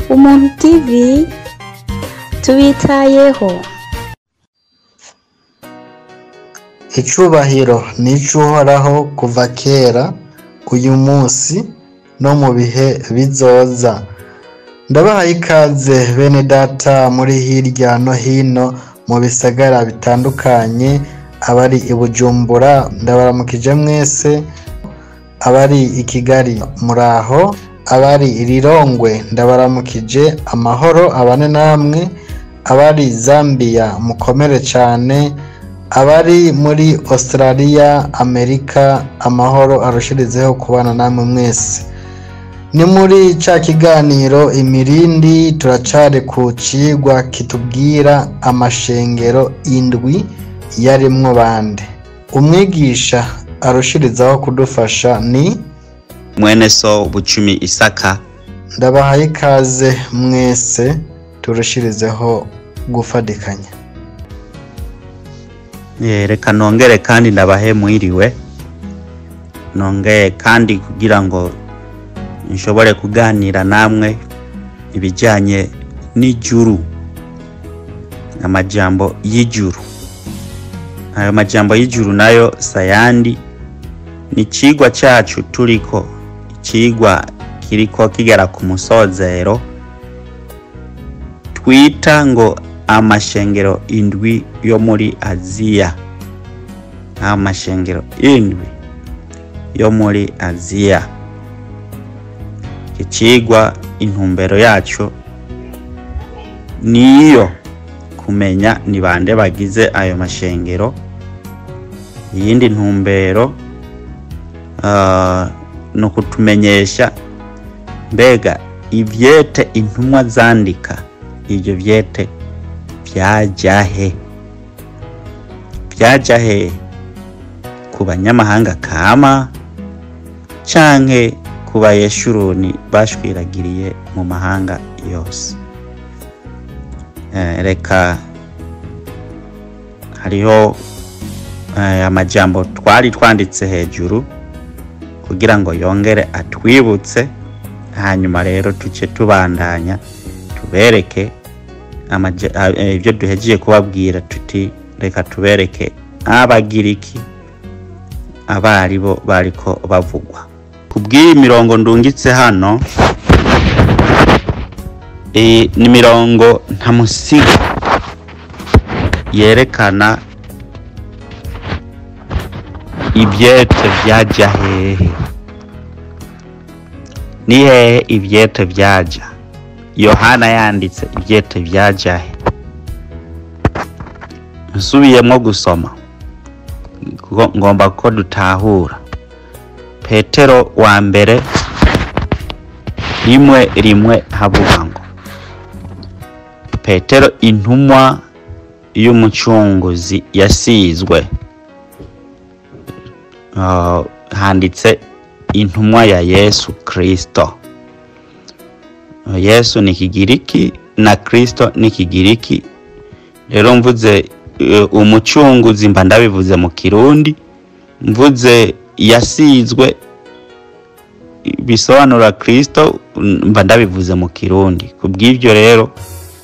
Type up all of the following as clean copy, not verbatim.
Umuntu TV tubitayeho. Icubahiro ni icy'Uhoraho kuva kera, uyu munsi no mu bihe bizoza. Ndabahaye ikaze bene data muri hirya no hino mu bisagara bitandukanye, abari i Bujumbura ndabaramukije mwese, abari i Kigali muraho, abari i Lilongwe ndabaramukije, amahoro abane namwe, abari Zambia mukomere cyane, abari muri Australia, Amerika, amahoro arushirizeho kubana namwe mwese. Ni muri ca kiganiro Imirindi, turacari ku cigwa kitubwira amashengero indwi yarimwo bande. Umwigisha arushirizaho kudufasha ni mwene so Bucumi Isaka. Ndabahaye ikaze mwese, turushirizeho gufadikanya. Reka nongere kandi ndabahe mwiriwe, nongeye kandi kugira ngo nshobore kuganira namwe ibijyanye n'ijuru, amajambo y'ijuru. Ayo majambo y'ijuru nayo sayandi ni icigwa cyacu turiko, icigwa kiriko kigera ku musozero, twita ngo amashengero indwi yo muri Aziya. Amashengero indwi yo muri Aziya. Icigwa intumbero yacu niyo kumenya ni bande bagize ayo mashengero. Iyindi ntumbero no kutumenyesha mbega ivyete intumwa zandika, ivyo vyete vyajahe, vyajahe ku banyamahanga kama canke ku bayeshuruni bashwiragiriye mu mahanga yose. Reka hariho amajambo twari twanditse hejuru kugira ngo yongere atwibutse, hanyuma rero tuce tubandanya tubereke ibyo duhejeje kubabwira, tuti reka tubereke abagiriki abaribo bariko bavugwa. Kubw'iyi mirongo ndungitse hano, ni mirongo ntamusiga yerekana ivyete vyaja hehe. Ni hehe ivyete vyaja? Yohana yanditse ivyete vyaja he? Nsubiyemwo gusoma ngomba ko dutahura. Petero wa mbere 1:1 havuga ngo Petero intumwa y'umucunguzi yasizwe. Handitse intumwa ya Yesu Kristo. Yesu ni Kigiriki na Kristo ni Kigiriki. Rero mvuze umucunguzi mba ndabivuze mu Kirundi, mvuze yasizwe bisobanura Kristo mba ndabivuze mu Kirundi. Kubw'ivyo rero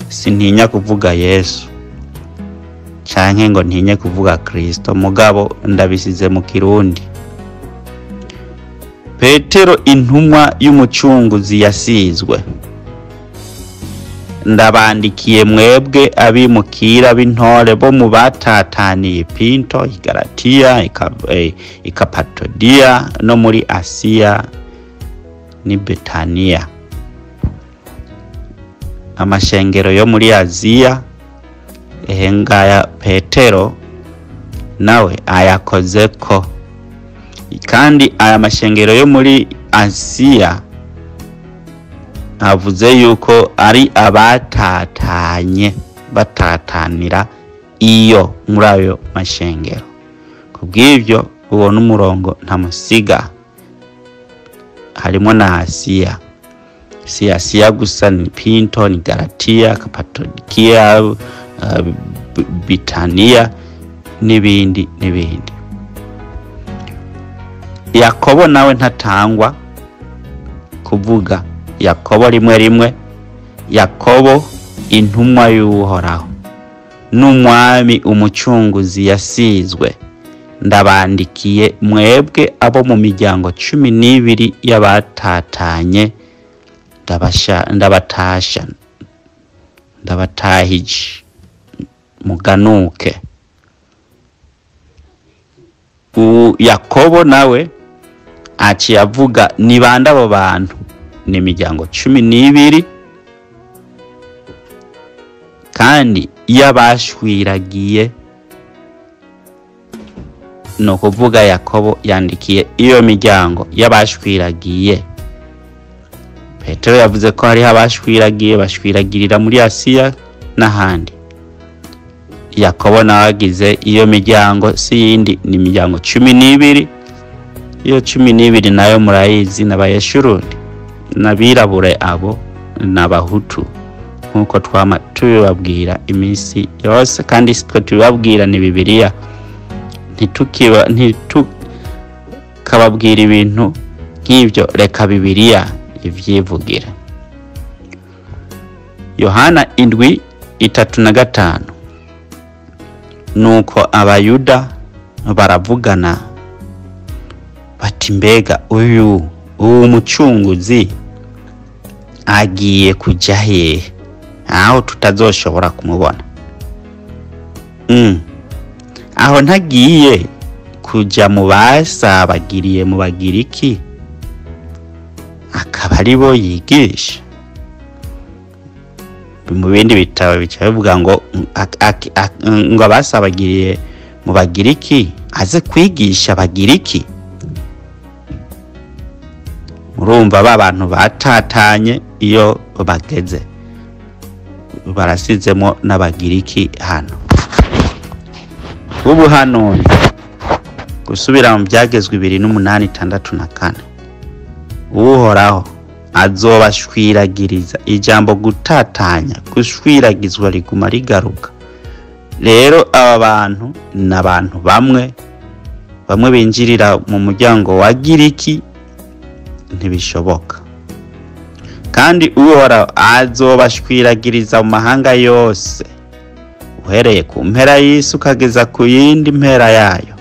sintinya kuvuga Yesu canke ngo ntinye kuvuga Kristo, mugabo ndabisize mu Kirundi. Petero intumwa y'umucunguzi yasizwe, ndabandikiye mwebwe abimukira b'intore bo mu batataniye Pinto, Igalatiya, Ikapatodiya no muri Asiya ni Betaniya. Amashengero yo muri Aziya ehengaya Petero nawe ayakozeko. Kandi aya mashengero yo muri Asiya avuze yuko ari abatatanye, batatanira iyo muri ayo mashengero. Kubw'ivyo uwo n'umurongo ntamusiga, harimo na Asiya. Si Asiya gusa, ni Pinto, ni Galatia, Kappadokia, Bitaniya n'ibindi n'ibindi. Yakobo nawe ntatangwa kuvuga. Yakobo 1:1 Yakobo intumwa y'Uhoraho n'umwami umucunguzi yasizwe, ndabandikiye mwebwe abo mu miryango 12 y'abatatanye, ndabatasha, ndabatahije, muganuke. Yakobo nawe aciye avuga ni bande abo bantu? Ni imiryango 12 kandi y'abashwiragiye. Ni ukuvuga Yakobo yandikiye iyo miryango y'abashwiragiye. Petero yavuze ko hariho abashwiragiye, bashwiragirira muri Asiya n'ahandi. Yakobo nawe agize iyo miryango si yindi, ni imiryango 12. Iyo 12 nayo murayizi, n'Abayeshuruni n'abirabure, abo n'Abahutu, nk'uko twama tubibabwira iminsi yose, kandi sitwe tubibabwira, ni Bibiliya. Ntitukababwira ibintu nk'ibyo, reka Bibiliya ivyivugira. Yohana 7:35. Nuko Abayuda baravugana bati, mbega uyu mucunguzi agiye kuja hehe aho tutazoshobora kumubona? Aho ntagiye kuja mu basabagiriye mu Bagiriki, akaba aribo yigisha? Mu bindi bitabo bica bivuga ngo ngo abasabagiriye mu Bagiriki aze kwigisha Abagiriki. Murumva ba bantu batatanye iyo bageze barasizemo n'Abagiriki hano. Ubuhanuzi gusubira mu byagezwe 2:8-64. Uhoraho azobashwiragiriza. Ijambo gutatanya, gushwiragizwa riguma rigaruka. Rero aba bantu ni abantu bamwe bamwe binjirira mu muryango wa Giriki, ntibishoboka. Kandi Uhoraho azobashwiragiriza mu mahanga yose, uhereye ku mpera y'isi ukageza ku yindi mpera yayo,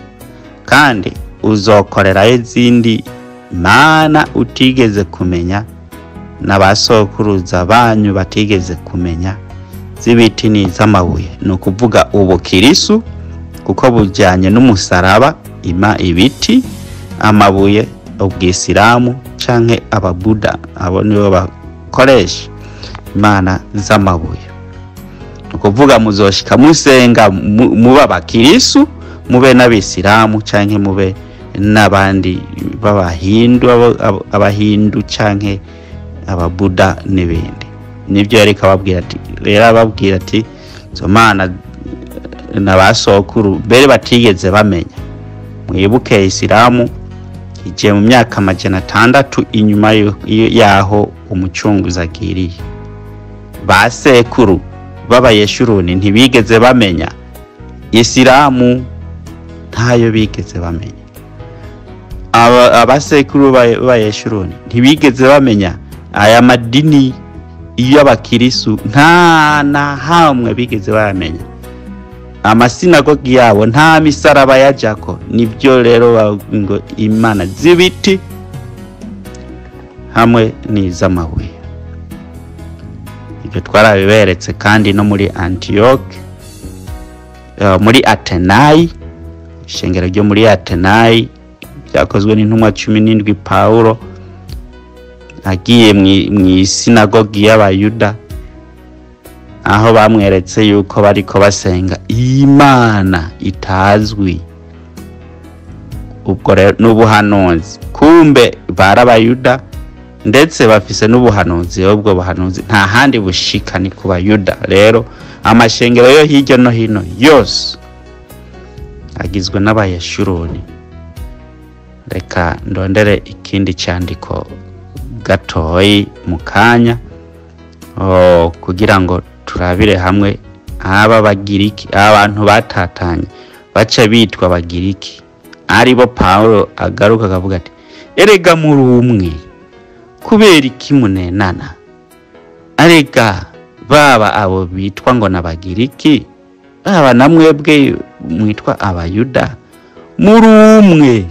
kandi uzokorerayo izindi mana utigeze kumenya, n'abasokuruza banyu batigeze kumenya, z'ibiti n'iz'amabuye. Ni ukuvuga ubukirisu, kuko bujyanye n'umusaraba, ima ibiti, amabuye, ubwisilamu canke ababuda, abo nibo bakoresha imana z'amabuye. Ni ukuvuga muzoshika musenga muba abakirisu, mube n'abisilamu canke mube n'abandi b'abahindu, abahindu canke ababuda n'ibindi. Nibyo yariko ababwira ati, rero ababwira ati izo mana n'abasokuru mbere batigeze bamenya. Mwibuke Isilamu igiye mu myaka 600 inyuma yaho umucunguzi agiriye. Basekuru b'Abayeshuruni ntibigeze bamenya Isilamu, ntayo bigeze bamenya. Abasekuru b'Abayeshuruni ntibigeze bamenya aya madini y'abakirisu, nta na hamwe bigeze bamenya. Amasinagogi yabo nta misaraba yajako. Nibyo rero ngo imana z'ibiti hamwe n'iz'amabuye. Ibyo twarabiberetse kandi no muri Antioch, muri Atenayi, ishengero ryo muri Atenayi byakozwe n'intumwa 17. Paulo agiye mu isinagogi y'Abayuda, aho bamweretse yuko bariko basenga imana itazwi. Ubwo rero n'ubuhanuzi, kumbe barabayuda ndetse bafise n'ubuhanuzi. Ubwo buhanuzi nta handi bushika, ni ku Bayuda. Rero amashengero yo hirya no hino yose agizwe n'Abayeshuruni. Reka ndondere ikindi cyandiko gatoyi mu kanya, kugira ngo turabire hamwe aba Bagiriki, abantu batatanye baca bitwa Abagiriki, aribo Paulo agaruka akavuga ati erega muri umwe, kubera iki munenana? Arega baba abo bitwa ngo n'Abagiriki, baba namwebwe mwitwa Abayuda, muri umwe.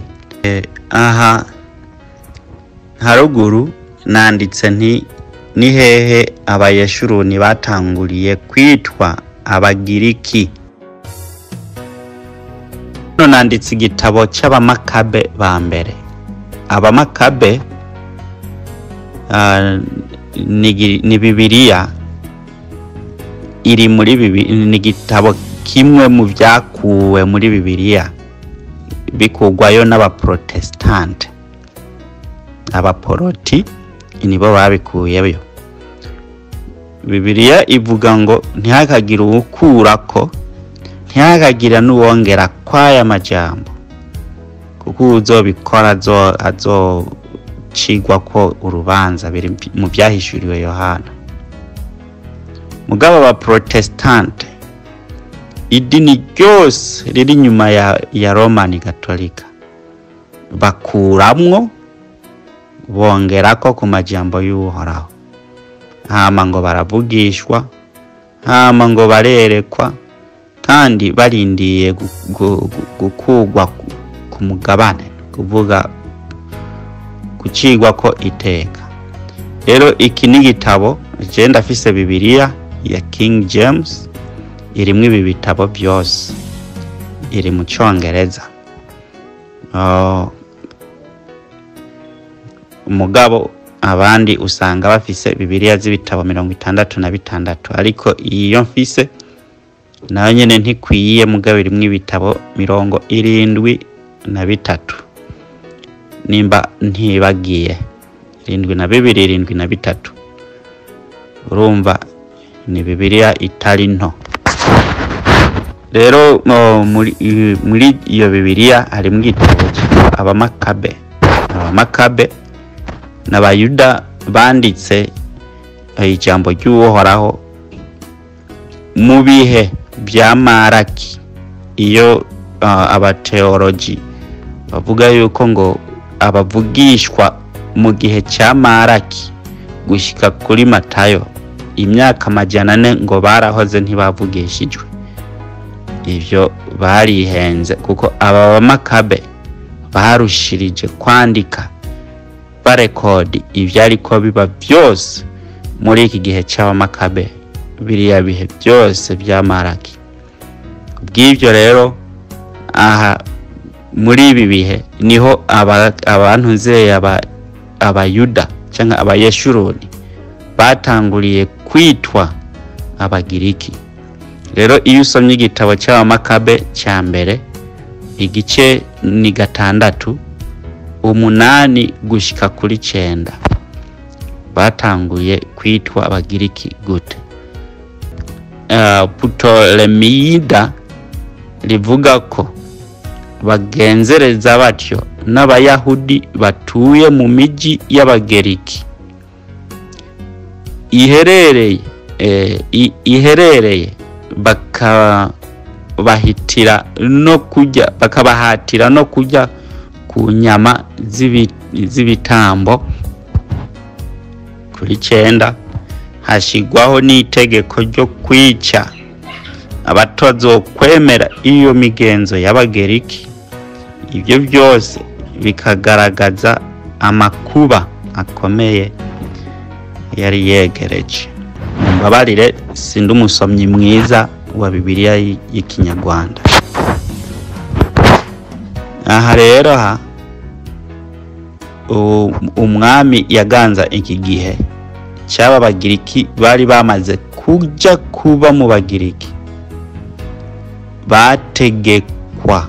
Aha haruguru nanditse nti ni hehe Abayeshuruni batanguriye kwitwa Abagiriki? Hano nanditse igitabo c'Abamakabe ba mbere. Abamakabe ni Bibiliya iri muri ni igitabo kimwe mu vyakuwe muri Bibiliya bikugwayo n'Abaprotestante. Abaporoti nibo babikuyeyo. Bibiliya ivuga ngo ntihakagire uwukurako, ntihakagira n'uwongera kwaya majambo, kuko uzobikora azocigwa ko urubanza. Biri mu vyahishuriwe Yohana. Mugabo Abaprotestante, idini ryose riri inyuma ya Romani Gatolika, bakuramwo bongerako ku majambo y'Uhoraho. Hama ngo baravugishwa, hama ngo barerekwa, kandi barindiye gukugwa ku mugabane, kuvuga gucigwa ko iteka. Rero iki ni igitabo, je ndafise Bibiliya ya King James irimwo ibi bitabo byose, iri mu Congereza. Umugabo abandi usanga bafise Bibiliya z'ibitabo 66, ariko iyo mfise nayo nyene ntikwiye, mugabo irimwo ibitabo 73, nimba ntibagiye 72, 73. Urumva ni Bibiliya itari nto. Rero muri iyo Bibiliya harimwo igitabo cyitwa Abamakabe. Abamakabe n'Abayuda banditse ijambo ry'Uhoraho mu bihe bya Maraki. Iyo abateoloji bavuga yuko ngo abavugishwa mu gihe cya Maraki gushika kuri Matayo imyaka 400 ngo barahoze ntibavugishijwe. Ivyo barihenze, kuko aba Bamakabe barushirije kwandika barekodi ivyariko biba byose muri iki gihe c'Abamakabe, biriya bihe byose bya Maraki. Bw'ivyo rero aha muri ibi bihe niho abantu nzeye Abayuda canke Abayeshuruni batanguriye kwitwa Abagiriki. Rero iyo usomye igitabo c'Abamakabe ca mbere igice ni 6 8 gushika kuri 9, batanguye kwitwa Abagiriki gute? Ptolemida rivuga ko bagenzereza batyo n'Abayahudi batuye mu miji y'Abageriki iherereye bakabahatira no kujya ku nyama z'ibitambo. Kuri 9 hashigwaho n'itegeko ryo kwica abatazokwemera iyo migenzo y'Abageriki. Ibyo byose bikagaragaza amakuba akomeye yari yegereje. Mumbabarire sindi umusomyi mwiza wa Bibiliya y'Ikinyarwanda. Aha rero ha umwami yaganza iki gihe cy'aba Bagiriki bari bamaze kuja kuba mu Bagiriki, bategekwa,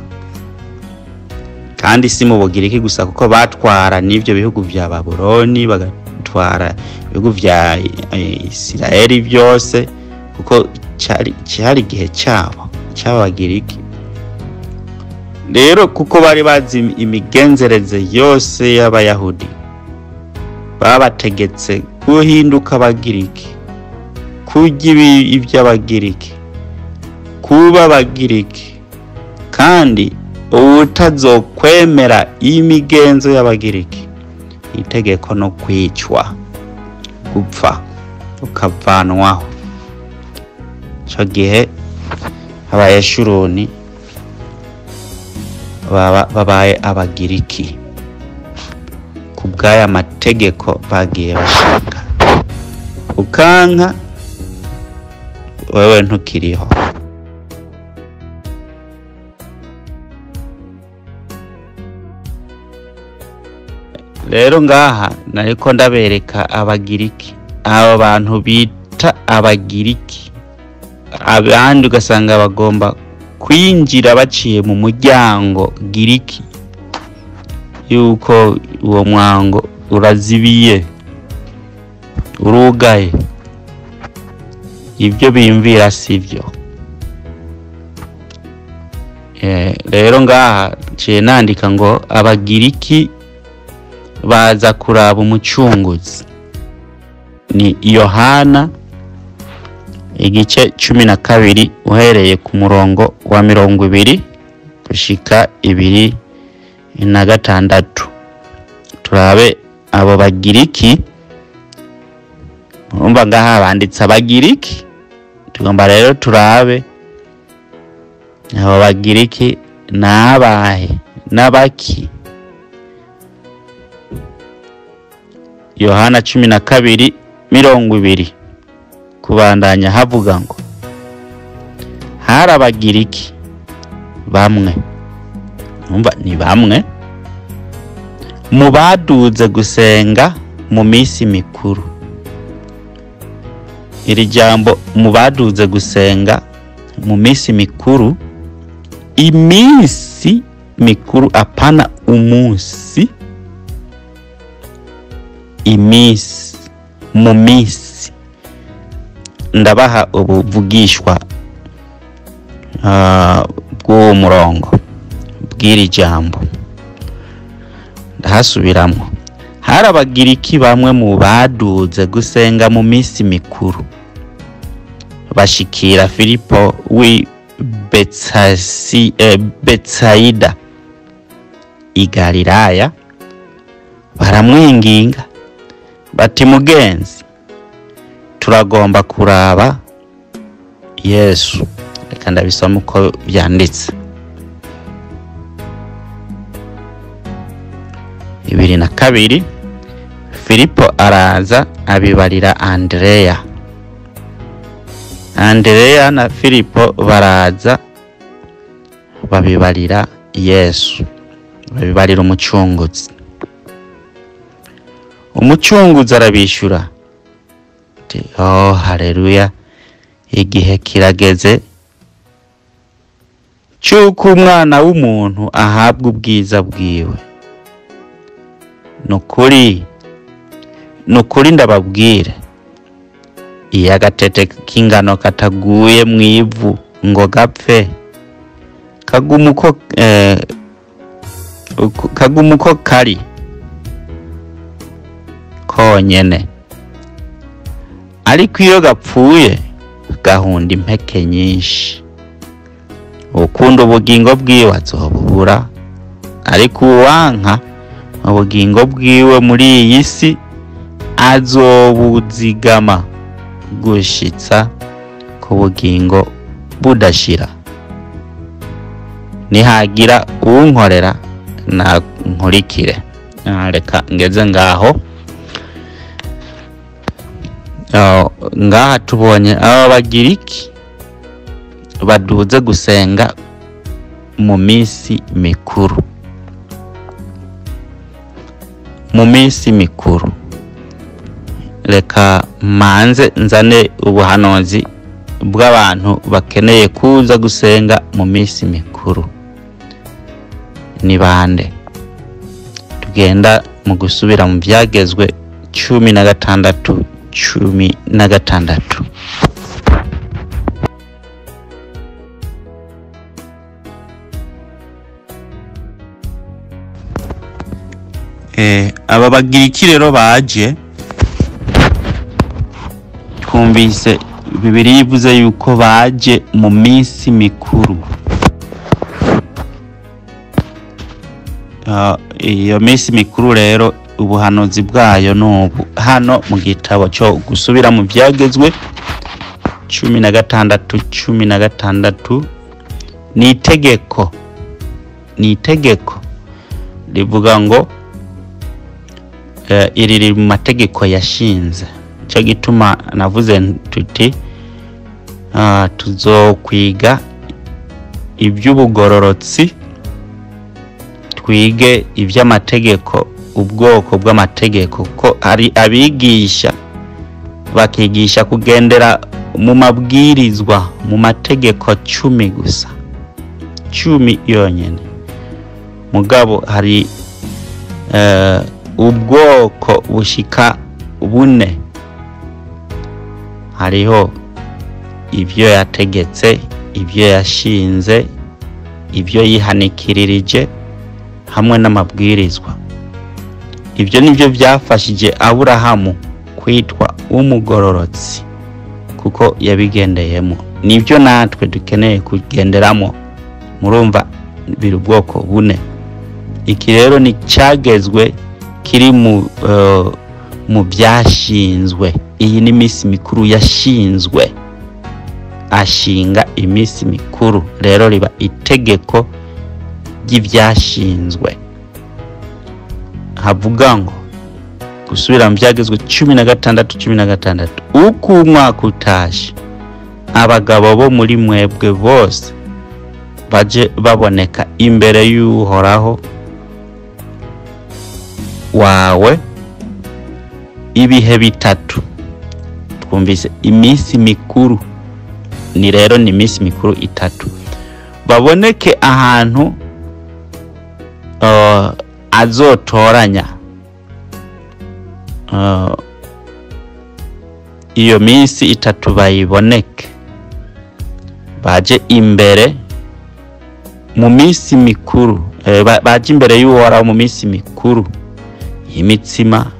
kandi si mu Bugiriki gusa, kuko batwara n'ivyo bihugu vya Babuloni, bagatwara ibihugu vya Isirayeli byose, kuko cyari igihe cyabo cy'Abagiriki. Rero kuko bari bazi imigenzereze yose y'Abayahudi, babategetse guhinduka Abagiriki, kurya iby'Abagiriki, kuba Abagiriki, kandi uwutazokwemera imigenzo y'Abagiriki itegeko no kwicwa, gupfa. ukavanwaho. Ico gihe Abayeshuruni babaye Abagiriki kubw'aya mategeko bagiye bashinga. Ukanka wewe ntukiriho. Rero ngaha nariko ndabereka Abagiriki, abo bantu bita Abagiriki, abandi ugasanga bagomba kwinjira baciye mu muryango Giriki, yuko uwo mwango urazibiye, urugaye. Ibyo biyumvira sivyo. Rero ngaha ciye nandika ngo Abagiriki baza kuraba umucunguzi. Ni Yohana igice 12 uhereye ku murongo wa 20 gushika 26. Turabe abo Bagiriki. Urumva ngaha banditse Abagiriki, tugomba rero turabe abo Bagiriki nabahe nabaki. Yohana 12:20 kubandanya havuga ngo hari Abagiriki bamwe, umva ni bamwe mu baduze gusenga mu minsi mikuru. Iri jambo mu baduze gusenga mu minsi mikuru, iminsi mikuru apana umunsi, iminsi, mu minsi. Ndabaha ubuvugishwa bw'uwo murongo bw'iri jambo, ndahasubiramwo. Hari Abagiriki bamwe mu baduze gusenga mu minsi mikuru, bashikira Filipo w'i Betsaida i Galilaya, baramwinginga bati mugenzi, turagomba kuraba Yesu. Reka ndabisoma uko byanditse. 22 Filipo araza abibarira Andrea. Andrea na Filipo baraza babibarira Yesu, babibarira umucunguzi. Umucunguzi arabishura ati oh haleluya, igihe kirageze cy'uko umwana w'umuntu ahabwa ubwiza bwiwe. Nukuri ndababwire, iyo agatete k'ingano kataguye mu ivu ngo gapfe, kaguma uko kari konyene, ariko iyo gapfuye gahunda impeke nyinshi. Ukunda ubugingo bwiwe azobubura, ariko uwanka ubugingo bwiwe muri iyi si azobuzigama gushitsa ku bugingo budashira. Nihagira uwunkorera na nkurikire. Reka ngeze ngaho. Ngaha tubonye aba Bagiriki baduze gusenga mu minsi mikuru. Mu minsi mikuru. Reka manze nzane ubuhanuzi bw'abantu bakeneye kuza gusenga mu minsi mikuru. Ni bande? Tugenda mu gusubira mu byagezwe 16 16. Aba Bagiriki rero baje, twumvise Bibiliya ivuze yuko baje mu minsi mikuru. Iyo minsi mikuru rero Ubuhanuzi bwayo n'ubu hano mu gitabo cyo gusubira mu byagezwe 16:16, ni itegeko, ni itegeko rivuga ngo iri riri mu mategeko yashinze. Cyo gituma navuze tuti tuzokwiga iby'ubugororotsi, twige iby'amategeko, ubwoko bw'amategeko, ko hari abigisha bakigisha kugendera mu mabwirizwa, mu mategeko 10 gusa, 10 yonyene. Mugabo hari ubwoko bushika 4. Hariho ibyo yategetse, ibyo yashinze, ibyo yihanikirije hamwe n'amabwirizwa. Ibyo nibyo byafashije Aburahamu kwitwa umugororotsi kuko yabigendeyemo. Nibyo natwe dukeneye kugenderamo. Murumva biri ubwoko 4. Iki rero ni cyagezwe kiri mu byashinzwe. Iyi ni iminsi mikuru yashinzwe, ashinga iminsi mikuru rero riba itegeko ry'ibyashinzwe. Havuga ngo gusubira mu byagezwe 16:16, uko umwaka utashe abagabo bo muri mwebwe bose baje baboneka imbere y'Uhoraho wawe ibihe 3. Twumvise iminsi mikuru, ni rero ni iminsi mikuru 3, baboneke ahantu azotoranya. Iyo minsi 3 bayiboneke, baje imbere mu minsi mikuru, baje imbere y'Uhoraho mu minsi mikuru y'imitsima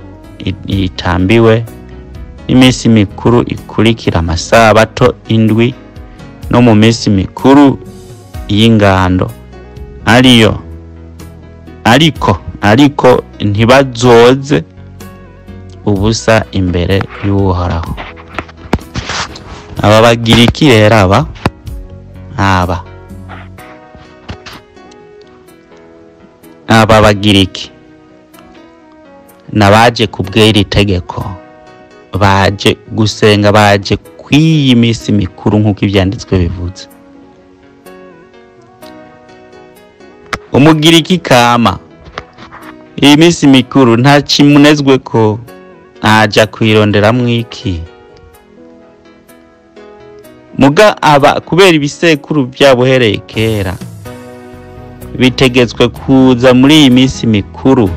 itambiwe, n'iminsi mikuru ikurikira amasabato 7, no mu minsi mikuru y'ingando. Ariyo ariko ntibazoze ubusa imbere y'Uhoraho. Aba Bagiriki rero aba Bagiriki nabaje kubwira itegeko, baje gusenga, baje kw'iyi minsi mikuru nk'uko ibyanditswe bivuze. Umugiriki kama iyi minsi mikuru nta kimunezwe ko aja kwironderamwo iki. Muga aba kubera ibisekuru byabuhereye kera bitegetswe kuza muri iyi minsi mikuru,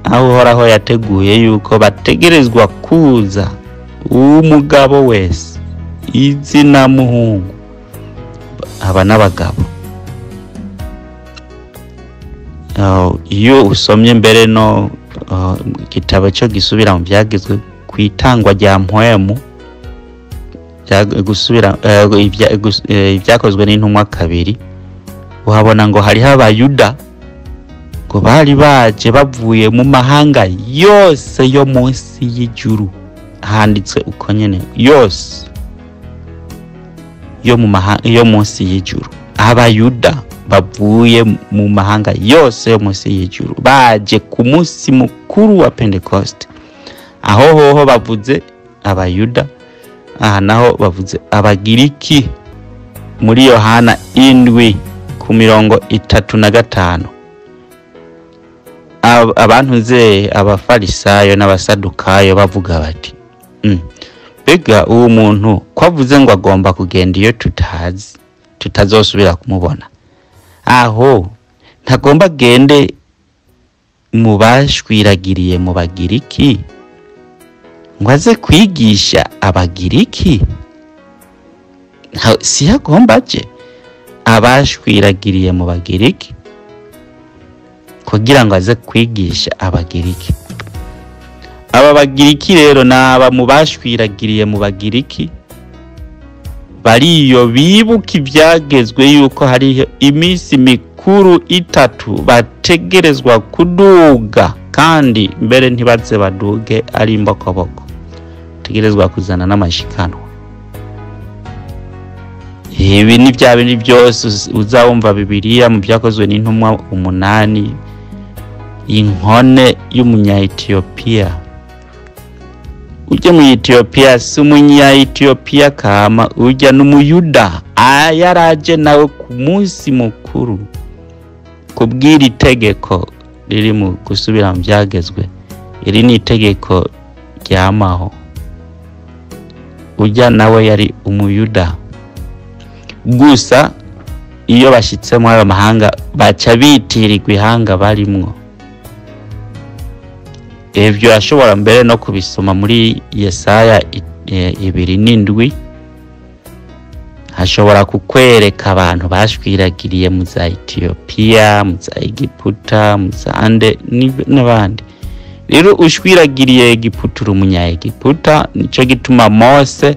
aho Uhoraho yateguye yuko bategerezwa kuza umugabo wese, izina muhungu, aba n'abagabo. Iyo usomye mbere no igitabo cyo gisubira mu byagezwe ku itangwa rya mpwemu, gusubira ibyakozwe n'intumwa 2, uhabona ngo hariho Abayuda ngo bari baje bavuye mu mahanga yose yo munsi y'ijuru. Handitswe uko nyene, yose yo mu mahanga yo munsi y'ijuru. Abayuda bavuye mu mahanga yose yo munsi y'ijuru baje ku munsi mukuru wa Pentecost. Aho hoho bavuze Abayuda, aha naho bavuze Abagiriki. Muri Yohana 7 ku 35, abantu nze Abafarisayo n'Abasadukayo bavuga bati mbega uwo muntu ko avuze ngo agomba kugenda iyo tutazi, tutazosubira kumubona, aho ntagomba agende mu bashwiragiriye mu Bagiriki ngo aze kwigisha Abagiriki? Si agomba aje abashwiragiriye mu Bagiriki kugira ngo aze kwigisha Abagiriki. Aba Bagiriki rero naba mu bashwiragiriye mu Bagiriki bariyo bibuka ibyagezwe yuko hariho iminsi mikuru 3 bategerezwa kuduga Kandi mbere ntibaze baduge ari imbokoboko, tegerezwa kuzana n'amashikanwa. Ibi ni bya bindi byose uzawumva Bibiliya mu byakozwe n'intumwa 8, inkone y'umunya-Ethiopia. Ujya mu Ethiopia si umunya-Ethiopia kama, ujya n'umuyuda yaraje nawe ku munsi mukuru kubwira itegeko riri mu gusubira mu byagezwe. Iri ni itegeko ryamaho. Ujya nawe yari umuyuda. Gusa iyo bashitse muri ayo mahanga baca bitirirwa ihanga barimwo. Ivyo ashobora mbere no kubisoma muri Yesaya 2:7, hashobora kukwereka abantu bashwiragiriye mu za Ethiopia, mu za Egiputa, mu za Ande n'abandi. Rero ushwiragiriye Egiputa uri umunya-Egiputa. Nico gituma Mose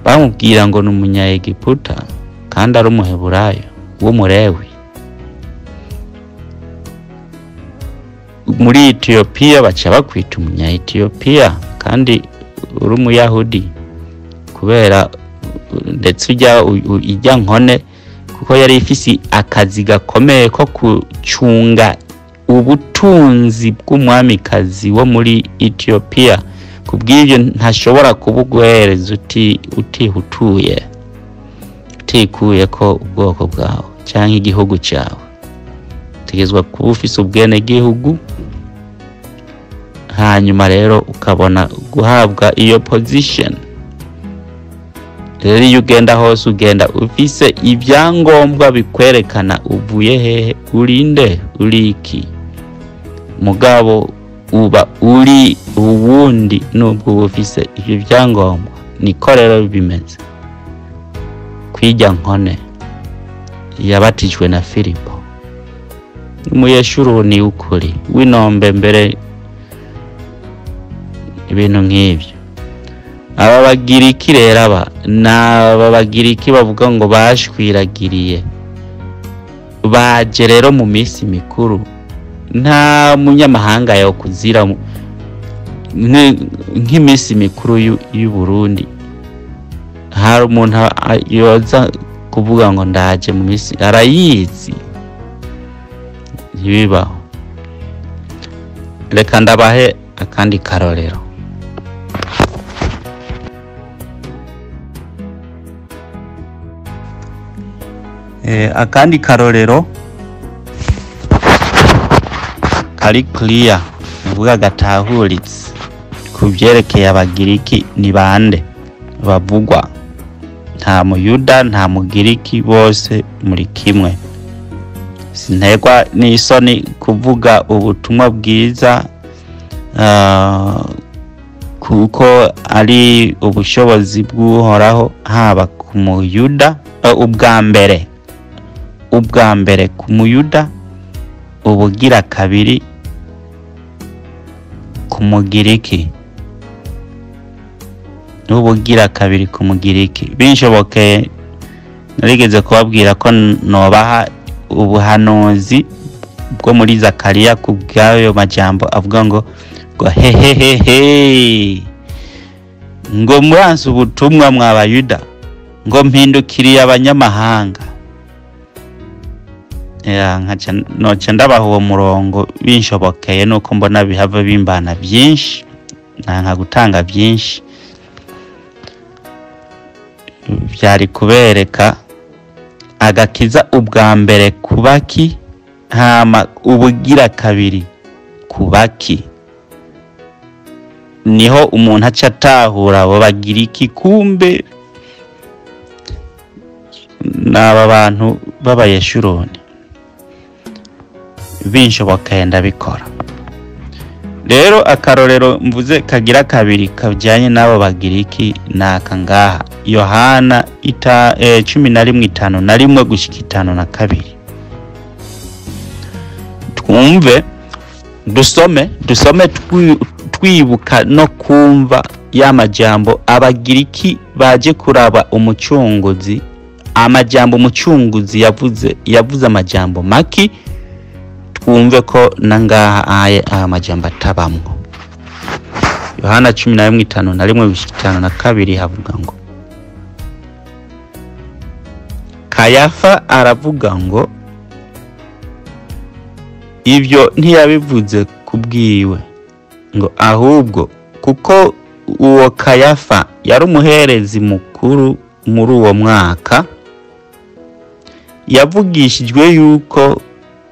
bamubwira ngo ni umunya-Egiputa kandi ari umuheburayo w'umurewi. Muri Ethiopia baca bakwita umunya-Ethiopia kandi uri umuyahudi, kubera ndetse ujya nkone, kuko yari ifise akazi gakomeye ko gucunga ubutunzi bw'umwamikazi wo muri Ethiopia. Kubw'ibyo ntashobora kubuguhereza utihutuye, utikuye ko ubwoko bwawe canke igihugu cyawe. Utegerezwa kuba ufise ubwenegihugu, hanyuma rero ukabona guhabwa iyo position. Rero iyo ugenda hose ugenda ufise ibyangombwa bikwerekana uvuye hehe, urinde, uriki. Mugabo uba uri uwundi nubwo uba ufise ivyo byangombwa. Niko rero bimeze kwirya nkone yabatijwe na Filipo, umuyeshuruni w'ukuri w'inombe, mbere ibintu nk'ivyo. Aba bagiriki rero, aba n'aba bagiriki bavuga ngo bashwiragiriye, baje rero mu minsi mikuru. Nta munyamahanga yo kuzira nk'iminsi mikuru y'u Burundi. Hari umuntu yoza kuvuga ngo ndaje mu minsi, arayizi, ntibibaho. Reka ndabahe akandi karorero. Akandi karorero kari clear, nuvuga gatahuritse ku vyerekeye abagiriki ni bande bavugwa. Nta muyuda nta mugiriki, bose muri kimwe. Sintegwa n'isoni kuvuga ubutumwa bwiza, kuko ari ubushobozi bw'Uhoraho haba ku muyuda, ubwa mbere ku muyuda, ubugira kabiri ku mugiriki, n'ubugira kabiri ku mugiriki. Binshobokeye narigeze kubabwira ko nobaha ubuhanuzi bwo muri Zakariya ku bw'ayo majambo avuga ngo hehehehe, ngo muranse ubutumwa mwabayuda, ngo mpindukiriye abanyamahanga. Nkaca noca ndabaha uwo murongo binshobokeye, nuko mbona bihava bimbana byinshi, nanka gutanga byinshi. Byari kubereka agakiza ubwa mbere kubaki, hama ubugira kabiri kubaki. Niho umuntu aca atahura abo bagiriki, kumbe n'aba bantu b'abayeshuruni. Binshobokeye ndabikora. Rero akarorero mvuze kagira kabiri kajyanye n'abo bagiriki naka ngaha, Yohana 11:51 gushika 52. Twumve, dusome twibuka no kumva ya majambo abagiriki baje kuraba umucunguzi. Amajambo umucunguzi yavuze amajambo maki. Twumve ko nangaha aye aya majambo atabamwo. Yohana 11:51-52 havuga ngo Kayafa aravuga ngo ibyo ntiyabivuze kubwiwe, ngo ahubwo kuko uwo Kayafa yari umuherezi mukuru muri uwo mwaka, yavugishijwe yuko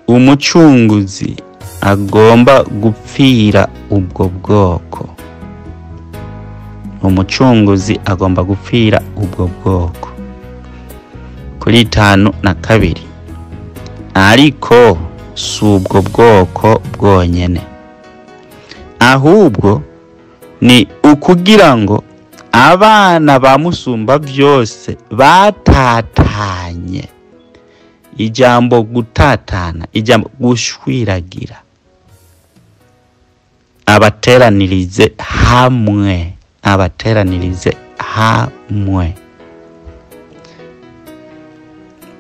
umucunguzi agomba gupfira ubwo bwoko. Umucunguzi agomba gupfira ubwo bwoko. Kuri 52, ariko si ubwo bwoko bwonyene, ahubwo ni ukugira ngo abana ba Musumba byose batatanye. Ijambo gutatana, ijambo gushwiragira, abateranirize hamwe, abateranirize hamwe.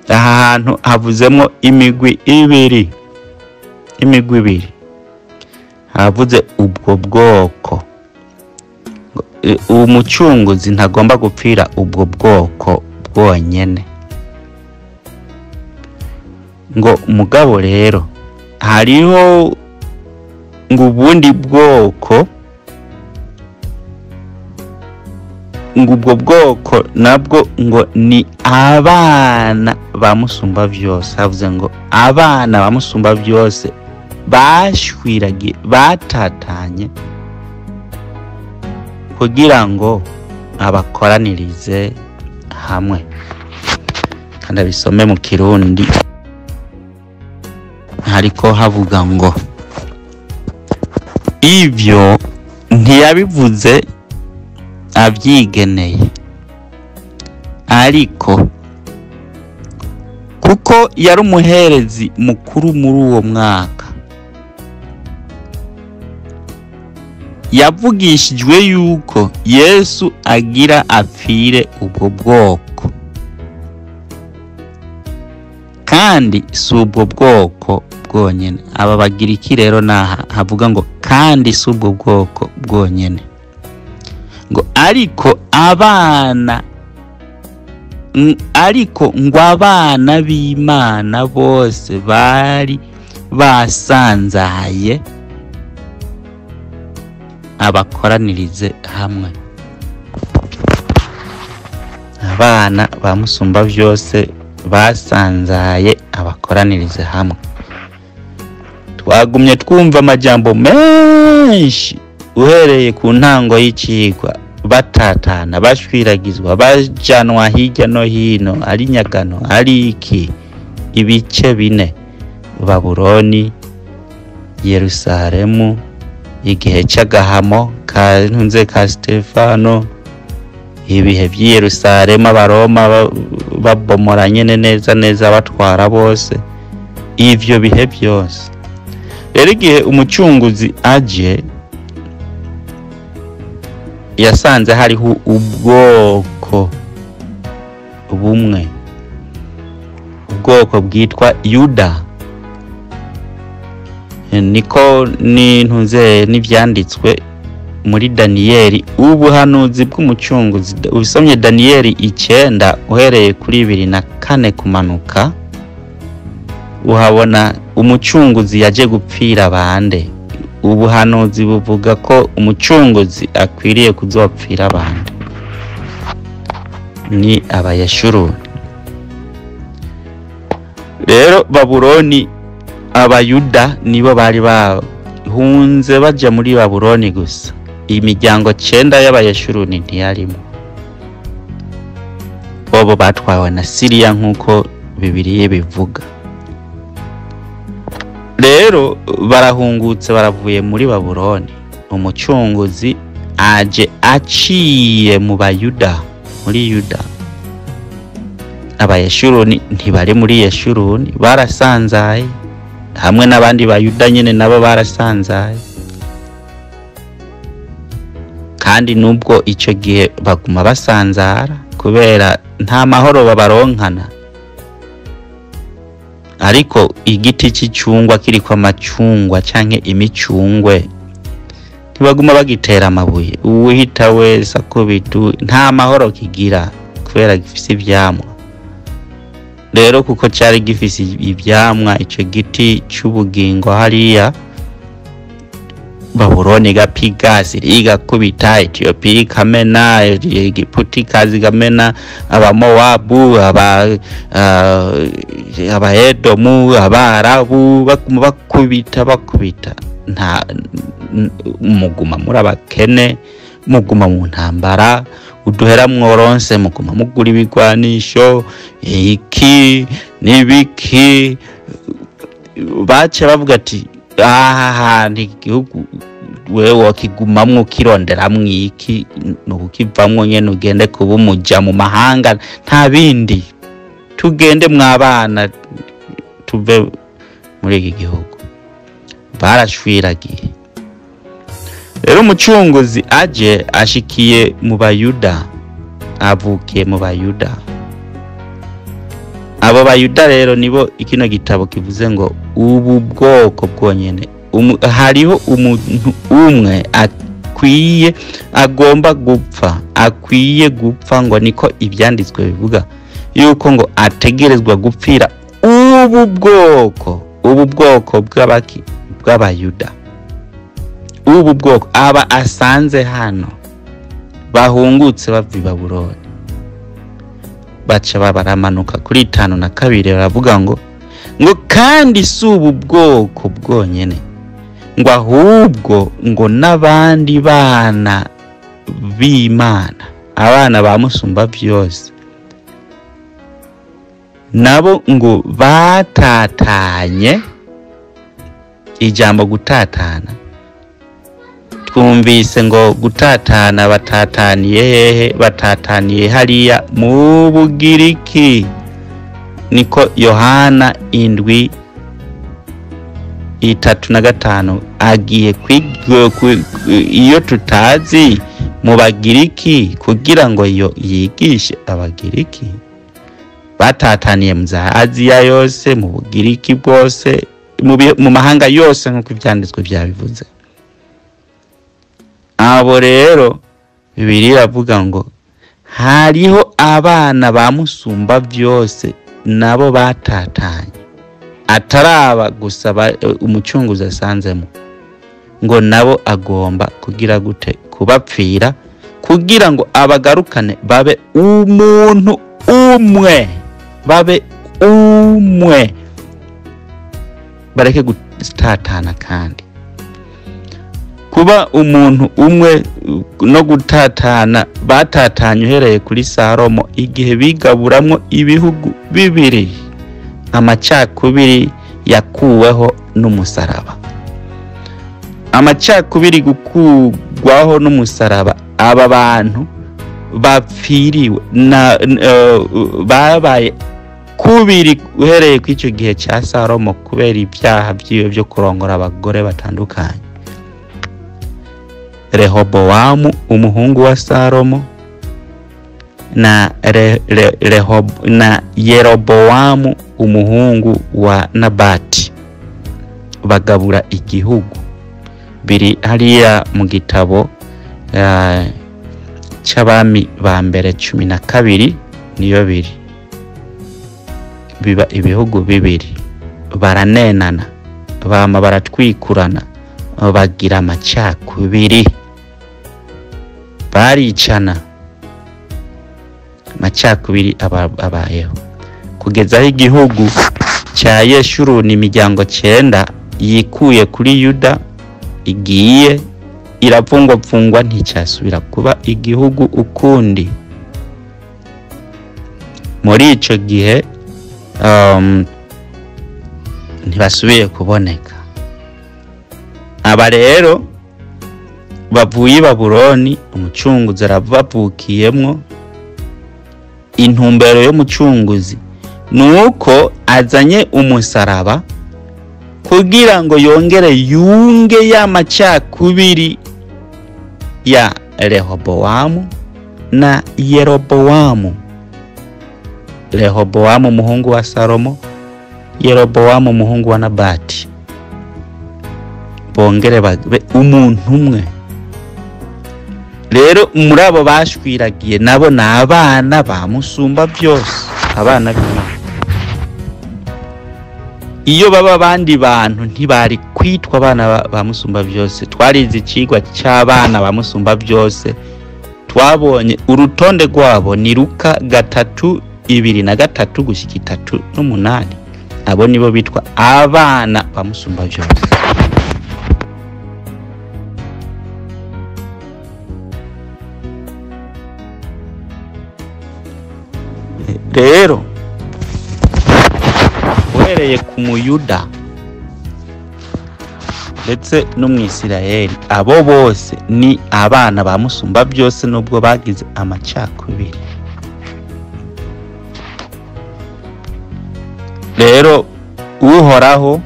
Aha hantu havuzemo imigwi ibiri, imigwi ibiri. Havuze ubwo bwoko. Umucunguzi ntagomba gupfira ubwo bwoko bwonyene. Ngo mugabo rero hariho ngo ubundi bwoko, ngo ubwo bwoko nabwo ngo ni abana ba Musumba byose. Havuze ngo abana ba Musumba byose bashwiragiye, batatanye, kugira ngo abakoranirize hamwe. Kandi abisome mu Kirundi, hariko havuga ngo ibyo ntiyabivuze abyigeneye, ariko kuko yari umuherezi mukuru muri uwo mwaka, yavugishijwe yuko Yesu agira apfire ubwo bwoko, kandi si ubwo bwoko bwonyene. Aba bagiriki rero naha havuga ngo kandi si ubwo bwoko bwonyene, ngo ariko abana, ariko ngo abana b'Imana bose bari basanzaye abakoranirize hamwe. Abana ba Musumba byose basanzaye abakoranirize hamwe. Twagumye twumva amajambo menshi uhereye ku ntango y'icigwa, batatana, bashwiragizwa, bajanwa hirya no hino, ari nyagano, ari iki, ibice bine: Babuloni, Yerusalemu, igihe c'agahamo ka ntunze ka Stefano, ibihe by'i Yerusalemu abaroma babomora nyene neza neza batwara bose, ivyo bihe byose. Rero igihe umucunguzi aje, yasanze hariho ubwoko bumwe, ubwoko bwitwa Yuda. Niko nintuze n'ivyanditswe muri Daniyeli, ubuhanuzi bw'umucunguzi. Ubisomye Daniyeli 9 uhereye kuri 24 kumanuka, uhabona umucunguzi yaje gupfira bande. Ubuhanuzi buvuga ko umucunguzi akwiriye kuzopfira abandi, ni abayashuruni. Rero Babuloni, abayuda nibo bari bahunze baja muri Babuloni gusa. Imiryango 9 y'abayashuruni ntiyarimo. Bobo batwawe na Siriya nkuko Bibiliya bivuga. Rero barahungutse, baravuye muri Babuloni. Umucunguzi aje aciye mu bayuda, muri Yuda. Abayashuruni ntibari muri Yeshuruni, barasanzaye hamwe n'abandi bayuda nyene nabo barasanzaye. Kandi nubwo ico gihe baguma basanzara kubera nta mahoro babaronkana. Ariko igiti c'icungwa kiriko amacungwa canke imicungwe ntibaguma bagitera amabuye, uwuhita wese akubita, nta mahoro kigira kubera gifise ivyamwa. Rero kuko cari gifise ivyamwa ico giti c'ubugingo hariya, Babuloni igapiga, Siriya igakubita, Etiyopiya ikamena, Egiputa ikaza ikamena, Abamowabu, Abaedomu, Abarabu, baguma bakubita bakubita, nta muguma muri abakene, muguma mu ntambara, uduhera mworonse muguma mugura ibigwanisho iki n'ibiki. Baca bavuga ati aha hantu igihugu wewe wokigumamwo ukironderamwo iki, ni ukukivamwo nyene ugende kuba umuja mu mahanga, nta bindi, tugende mwabana tuve muri iki gihugu. Barashwiragiye. Rero umucunguzi aje ashikiye mu Bayuda, avukiye mu Bayuda. Abo Bayuda rero nibo ikino gitabo kivuze ngo ubu bwoko bwonyene. Hariho umuntu umwe akwiye, agomba gupfa, akwiye gupfa, ngo niko ivyanditswe bivuga yuko ngo ategerezwa gupfira ubu bwoko, ubu bwoko bw'abaki, bw'Abayuda, ubu bwoko aba asanze hano bahungutse bava i Babuloni. Baca baramanuka kuri 52 baravuga ngo kandi si ubu bwoko bwonyene, ngo ahubwo ngo n'abandi bana b'Imana, abana ba Musumba vyose, nabo ngo batatanye. Ijambo gutatana twumvise ngo gutatana, batataniye hehe? Batataniye hariya mu Bugiriki, niko Yohana 7:35 agiye iyo tutazi mu Bagiriki kugira ngo iyo yigishe Abagiriki. Batataniye mu za Aziya yose, mu Bugiriki bwose, mu mahanga yose nk'uko ivyanditswe vyabivuze. Abo rero Bibiliya iravuga ngo hariho abana ba Musumba vyose nabo batatanye, ataraba gusa umucunguzi asanzemo, ngo nabo agomba kugira gute? Kubapfira, kugira ngo abagarukane babe umuntu umwe, babe umwe, bareke gutatana. Kandi kuba umuntu umwe no gutatana, batatanye uhereye kuri Salomo igihe bigaburamwo ibihugu bibiri, amacakubiri yakuweho n'umusaraba. Amacakubiri gukugwaho n'umusaraba, aba bantu bapfiriwe na babaye kubiri uhereye ku ico gihe ca Salomo kubera ibyaha vyiwe vyo kurongora abagore batandukanye. Rehobowamu umuhungu wa Salomo na na Yerobowamu umuhungu wa Nabati bagabura igihugu. Biri hariya mu gitabo c'abami ba mbere 12 niyo biri. Biba ibihugu bibiri, baranenana, bama baratwikurana, bagira amacakubiri, baricana. Amacakubiri abayeho kugeza aho igihugu cya Yeshuruni imiryango 9 yikuye kuri Yuda igiye iravungwapfungwa, nticyasubira kuba igihugu ukundi. Muri ico gihe ntibasubiye kuboneka. Aba rero bavuye i Babuloni, umucunguzi arabavukiyemwo. Intumbero y'umucunguzi nuko azanye umusaraba kugira ngo yongere yunge ya macakubiri ya Rehobowamu na Yerobowamu. Rehobowamu umuhungu wa Salomo Yerobowamu umuhungu wa Nabati, bongere babe umuntu umwe. Rero muri abo bashwiragiye nabo ni abana ba Musumba byose, abana b'Imana. Iyo baba abandi bantu ntibari kwitwa abana ba Musumba byose. Twarize ikigwa cy'abana ba Musumba byose, twabonye urutonde rwabo ni Luka 3:2 na 3 gushyika 3:8. Abo nibo bitwa abana ba Musumba byose. Rero uhereye ku Muyuda ndetse n'Umwisirayeli, abo bose ni abana ba Musumba byose nubwo bagize amacakubiri. Rero Uhoraho,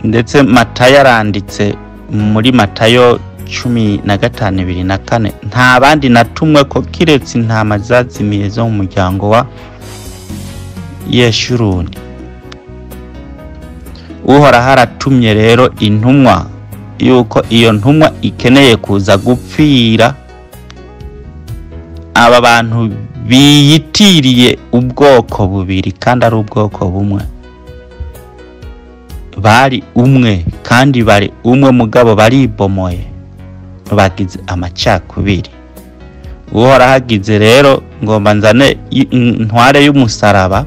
ndetse Matayo aranditse muri Matayo 15:2 na 4, nta bandi natumwe ko kiretse intama zazimiye zo mu muryango wa Yeshuruni. Uhoraho aratumye rero intumwa, yuko iyo ntumwa ikeneye kuza gupfira aba bantu biyitiriye ubwoko bubiri kandi ari ubwoko bumwe. Bari umwe kandi bari umwe, mugabo baribomoye, bagize amacakubiri. Uhoraho agize rero ngomba nzane intware y'umusaraba.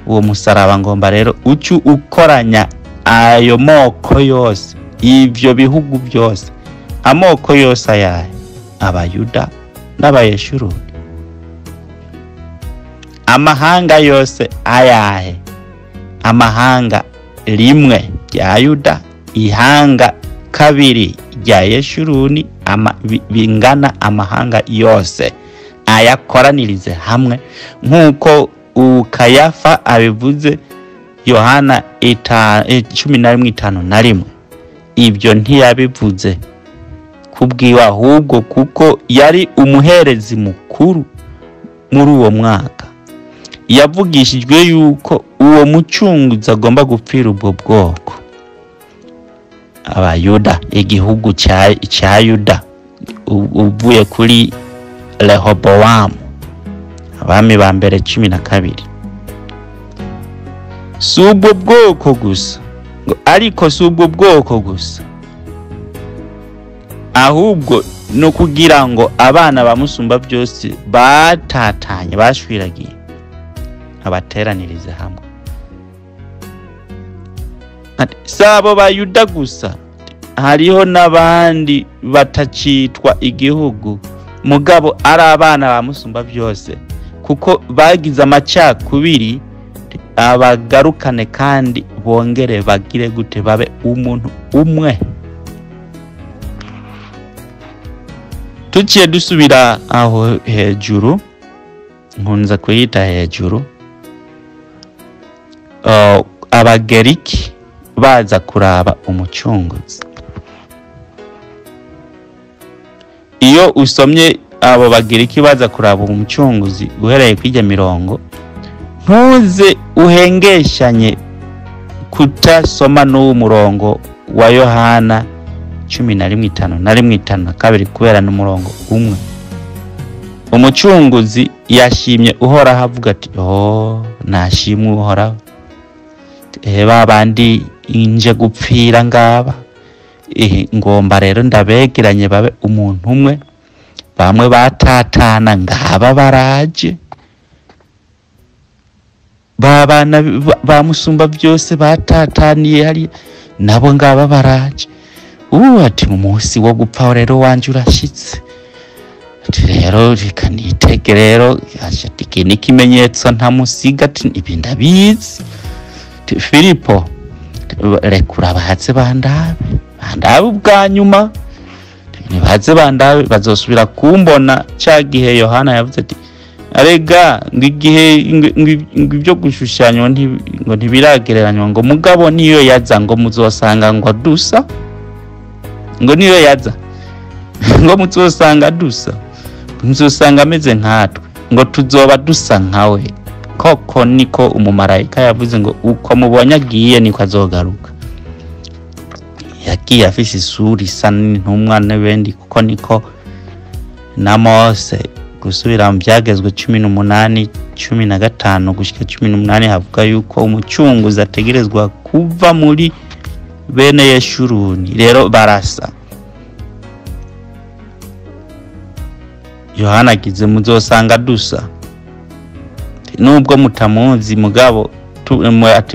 Uwo musaraba ngomba rero ucu ukoranya ayo moko yose, ivyo bihugu byose, amoko yose ayahe? Abayuda n'Abayeshuruni. Amahanga yose ayahe? Amahanga rimwe rya Yuda, ihanga kabiri rya Yeshuruni, bingana amahanga yose, ayakoranirize hamwe nk'uko Kayafa abivuze, Yohana 11:51. Ibyo ntiyabivuze kubwiwe, ahubwo kuko yari umuherezi mukuru muri uwo mwaka, yavugishijwe yuko uwo mucunguzi agomba gupfira ubwo bwoko, Abayuda, igihugu cya Yuda, uvuye kuri Rehobowamu, Abami ba Mbere 12. Si ubwo bwoko gusa, ariko si ubwo bwoko gusa, ahubwo no kugira ngo abana ba Musumba byose batatanye, bashwiragiye, abateranirize hamwe. Si abo Bayuda gusa, hariho n'abandi batacitwa igihugu mugabo ari abana ba Musumba byose, kuko bagize amacakubiri, abagarukane kandi bongere bagire gute? Babe umuntu umwe. Tuciye dusubira aho hejuru, nkunze kuyita hejuru, Abageriki baza kuraba umucunguzi. Iyo usomye abo Bagiriki baza kuraba umucunguzi, uhereye kw'ijya mirongo, ntuze uhengeshanye kutasoma n'uwo murongo wa Yohana 11:5 na 1 5 na 2, kubera n'umurongo umwe. Umucunguzi yashimye Uhoraho, avuga ati: "Oh, nashimwe Uhoraho, ba bandi inje gupfira ngaba, ngomba rero ndabegeranye babe umuntu umwe. Bamwe batatana ngaba baraje, babana ba Musumba byose batataniye hariya nabo ngaba baraje." Ubu ati: "Mu munsi wo gupfa rero wanje urashitse." Ati: "Rero reka nitege rero." Ati: "Iki ni ikimenyetso ntamusiga." Ati: "Ibi ndabizi." Ati: "Filipo, rekura baze bandabe, bandabe ubwa nyuma, nibaze bandabe, bazosubira kumbona." Ca gihe Yohana yavuze ati: "Arega ngo igihe ngo ibyo gushushanywa ngo ntibiragereranywa, ngo mugabo niyo yaza ngo muzosanga ngo dusa, ngo niyo yaza ngo muzosanga dusa, muzosanga ameze nkatwe, ngo tuzoba dusa nkawe." Koko niko umumarayika yavuze ngo uko mubonye agiye niko azogaruka. Yagiye afise isura isa n'intumwa n'ibindi, kuko niko na Mose gusubira mu byagezwe 18 15 gushika 18 havuga yuko umucunguzi ategerezwa kuva muri bene Yeshuruni. Rero barasa. Yohana agize muzosanga dusa, nubwo mutamuzi mugabo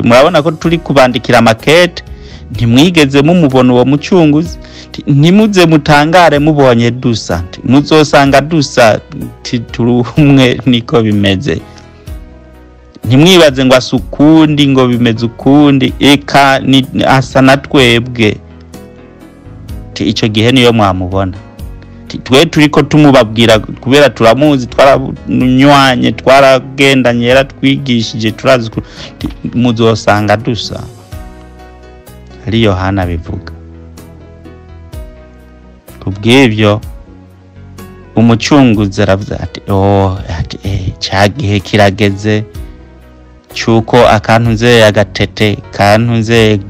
murabona ko turi kubandikira makete, ntimwigeze mumubona uwo mucunguzi, ntimuze mutangare mubonye dusa, muzosanga dusa, turi umwe, niko bimeze. Ntimwibaze ngo asukundi ngo bimeze ukundi, eka asa na twebwe. Icyo gihe niyo mwamubona. Twe turiko tumubabwira kubera turamuzi, twaranywanye, twaragendanye, yaratwigishije, turazi, muzosanga dusa. Ari Yohana bivuga. Kubw'ibyo umucunguzi aravuze ati oh, ati cya gihe kirageze cyuko akantu nze agatete kantu nze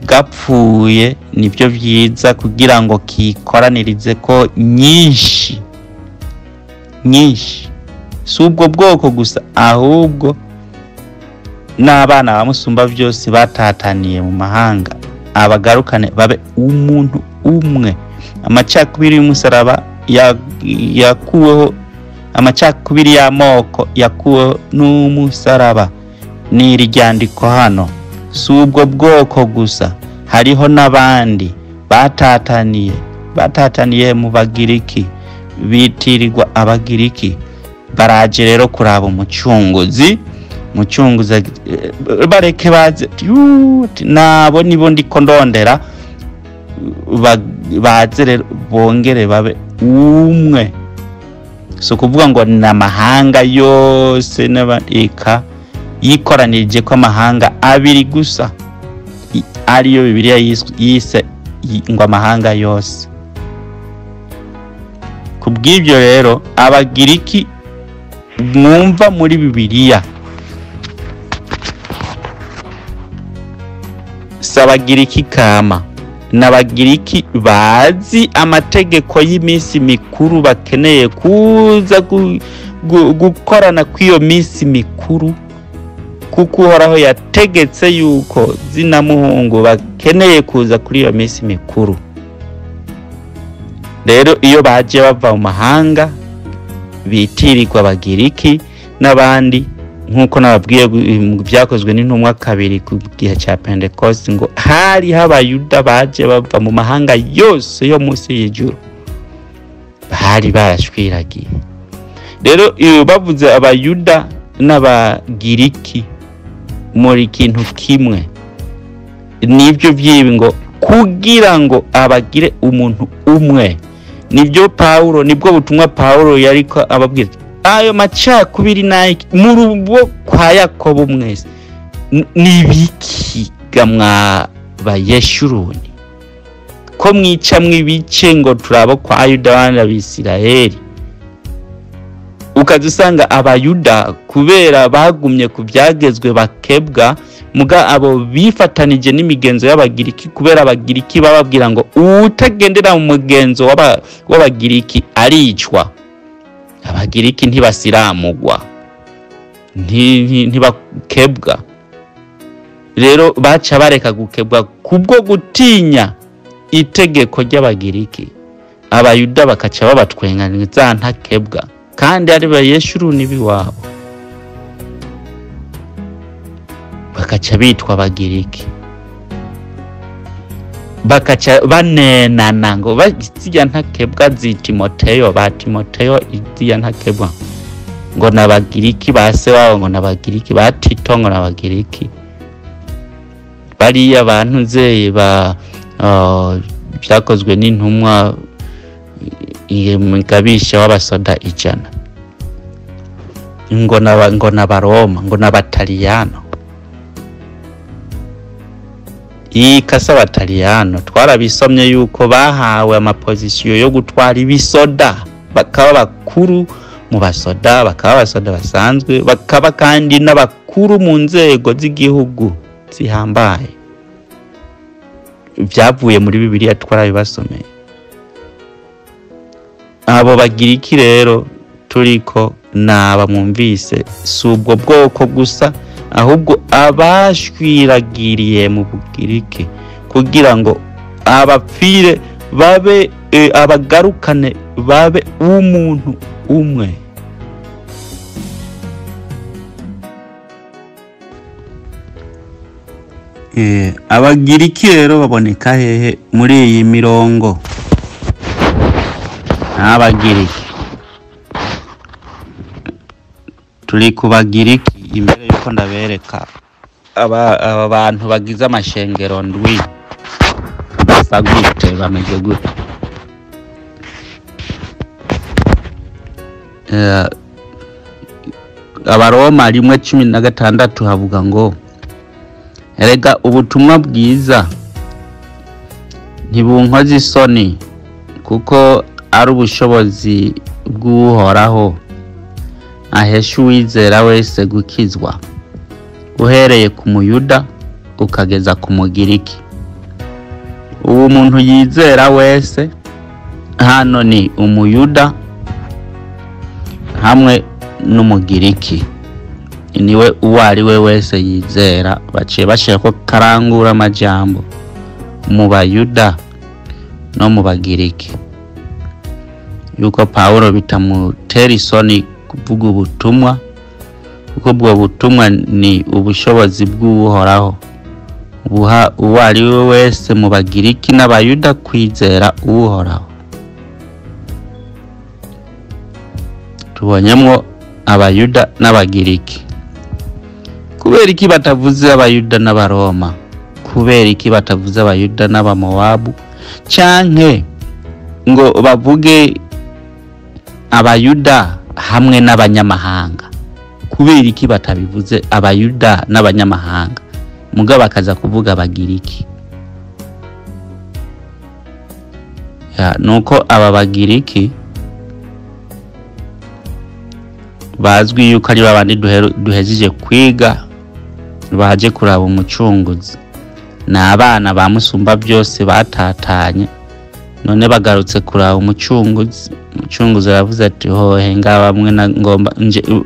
gapfuye, nibyo byiza kugira ngo kikoranirize ko nyinshi nyinshi, si ubwo bwoko gusa ahubwo n'abana bamusumba byose batataniye mu mahanga, abagarukane babe umuntu umwe. Amacakubiri y'umusaraba yakuweho, amacakubiri y'amoko yakuweho n'umusaraba. N'iri ryandiko hano si ubwo bwoko gusa, hariho n'abandi batataniye mu Bagiriki, bitirirwa Abagiriki. Baraje rero kuraba umucunguzi, mucunguzi bareke baze, nabo nibo ndiko ndondera, baze rero bongere babe umwe. So kuvuga ngo n'amahanga yose n'abandika yikoranirije ko amahanga abiri gusa, ariyo Bibiliya yise ngo amahanga yose. Kubw'ibyo rero Abagiriki mwumva muri Bibiliya si Abagiriki kama, n'Abagiriki bazi amategeko y'iminsi mikuru, bakeneye kuza gukorana kw'iyo minsi mikuru, kuko Uhoraho yategetse yuko zina muhungu bakeneye kuza kuri iyo minsi mikuru. Rero iyo baje bava mu mahanga bitirirwa Abagiriki n'abandi, nkuko nababwiye byakozwe n'intumwa 2 ku gihe cya Pentecost, ngo hari Abayuda baje bava mu mahanga yose yo munsi y'ijuru, bari barashwiragiye. Rero iyo bavuze Abayuda n'Abagiriki muri kintu kimwe, nibyo byibi ngo kugira ngo abagire umuntu umwe. Nibyo Paulo, nibwo butumwa Paulo yariko ababwira, ayo macakubiri nayo mu rubo kwa Yakobo mwese nibikiga mwa Bayeshuruni, ko mwica mwibice ngo turabo kwa Yuda n'Abisirayeli. Ukaza usanga Abayuda kubera bagumye ku byagezwe bakebwa, muga abo bifatanije n'imigenzo y'Abagiriki, kubera Abagiriki bababwira ngo utagendera mu mugenzo w'Abagiriki aricwa. Abagiriki ntibasiramugwa, ntibakebwa. Rero baca bareka gukebwa kubwo gutinya itegeko ry'Abagiriki. Abayuda bakaca babatwenga za ntakebwa, kandi ari Bayeshuruni biwabo, bakaca bitwa Abagiriki, bakaca banenana ngo zirya ntakebwa zi Timoteyo, ba Timoteyo zirya ntakebwa ngo n'Abagiriki, ba se wabo ngo n'Abagiriki, ba Tito ngo n'Abagiriki. Bariya bantu nzeye ba byakozwe n'intumwa mugabisha w'abasoda 100 ngo n'Abaroma, ngo n'Abataliyano. Ikasa Abataliyano twarabisomye yuko bahawe amapozisiyo yo gutwara ibisoda, bakaba bakuru mu basoda, bakaba abasoda basanzwe, bakaba kandi n'abakuru mu nzego z'igihugu zihambaye. Vyavuye muri Bibiliya twarabibasomeye. Abo Bagiriki rero turiko naba mwumvise si ubwo bwoko gusa, ahubwo abashwiragiriye mu Bugiriki kugira ngo abapfire babe abagarukane babe umuntu umwe. Abagiriki rero baboneka hehe muri iyi mirongo? Abagiriki turi ku Bagiriki. Imbere yuko ndabereka aba bantu bagize amashengero ndwi basa gute, bameze gute. Abaroma 1:16 havuga ngo erega ubutumwa bwiza ntibunkoza isoni, kuko ari ubushobozi bw'Uhoraho ahesha uwizera wese gukizwa, uhereye ku Muyuda ukageza ku Mugiriki. Uwo muntu yizera wese hano ni Umuyuda hamwe n'Umugiriki, niwe uwo ari we wese yizera. Baciye bashira ko karangura amajambo mu Bayuda no mu Bagiriki, yuko Pawulo bitamutera isoni kuvuga ubutumwa, kuko ubwo butumwa ni ubushobozi bw'Uhoraho buha uwo ari we wese mu Bagiriki n'Abayuda kwizera Uhoraho. Tubonyemwo Abayuda n'Abagiriki. Kubera iki batavuze Abayuda n'Abaroma? Kubera iki batavuze Abayuda n'Abamowabu? Canke ngo bavuge Abayuda hamwe n'abanyamahanga? Kubera iki batabivuze Abayuda n'abanyamahanga, mugabo bakaza kuvuga Abagiriki? Nuko aba Bagiriki bazwi yuko ari babandi duhejeje kwiga, baje kuraba umucunguzi. Ni abana ba Musumba byose batatanye, none bagarutse kuraba umucunguzi. Umucunguzi aravuze ati hohe ngaba bamwe ngomba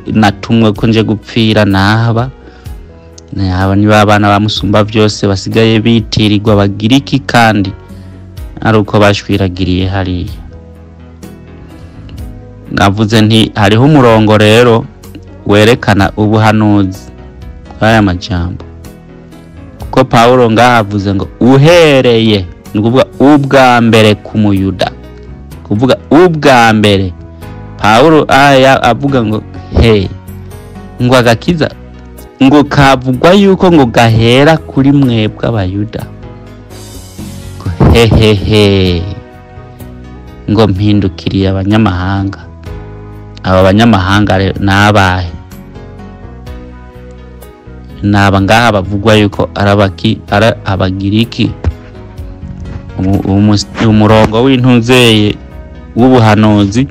natumwe ko nje gupfira naba ni babana ba Musumba byose basigaye bitirirwa Abagiriki, kandi ari uko bashwiragiriye hariya. Navuze nti hariho umurongo rero werekana ubuhanuzi bw'aya majambo, kuko Pawulo ngaha avuze ngo uhereye, ni ukuvuga ubwa mbere ku Muyuda, kuvuga ubwa mbere. Pawulo aya avuga ngo he ngo agakiza ngo kavugwa yuko ngo gahera kuri mwebwe Abayuda, ngo hehehe ngo mpindukiriye abanyamahanga. Aba banyamahanga rero nabahe? Naba ngaha bavugwa yuko ara Abagiriki. Umurongo w'intuzeye w'ubuhanuzi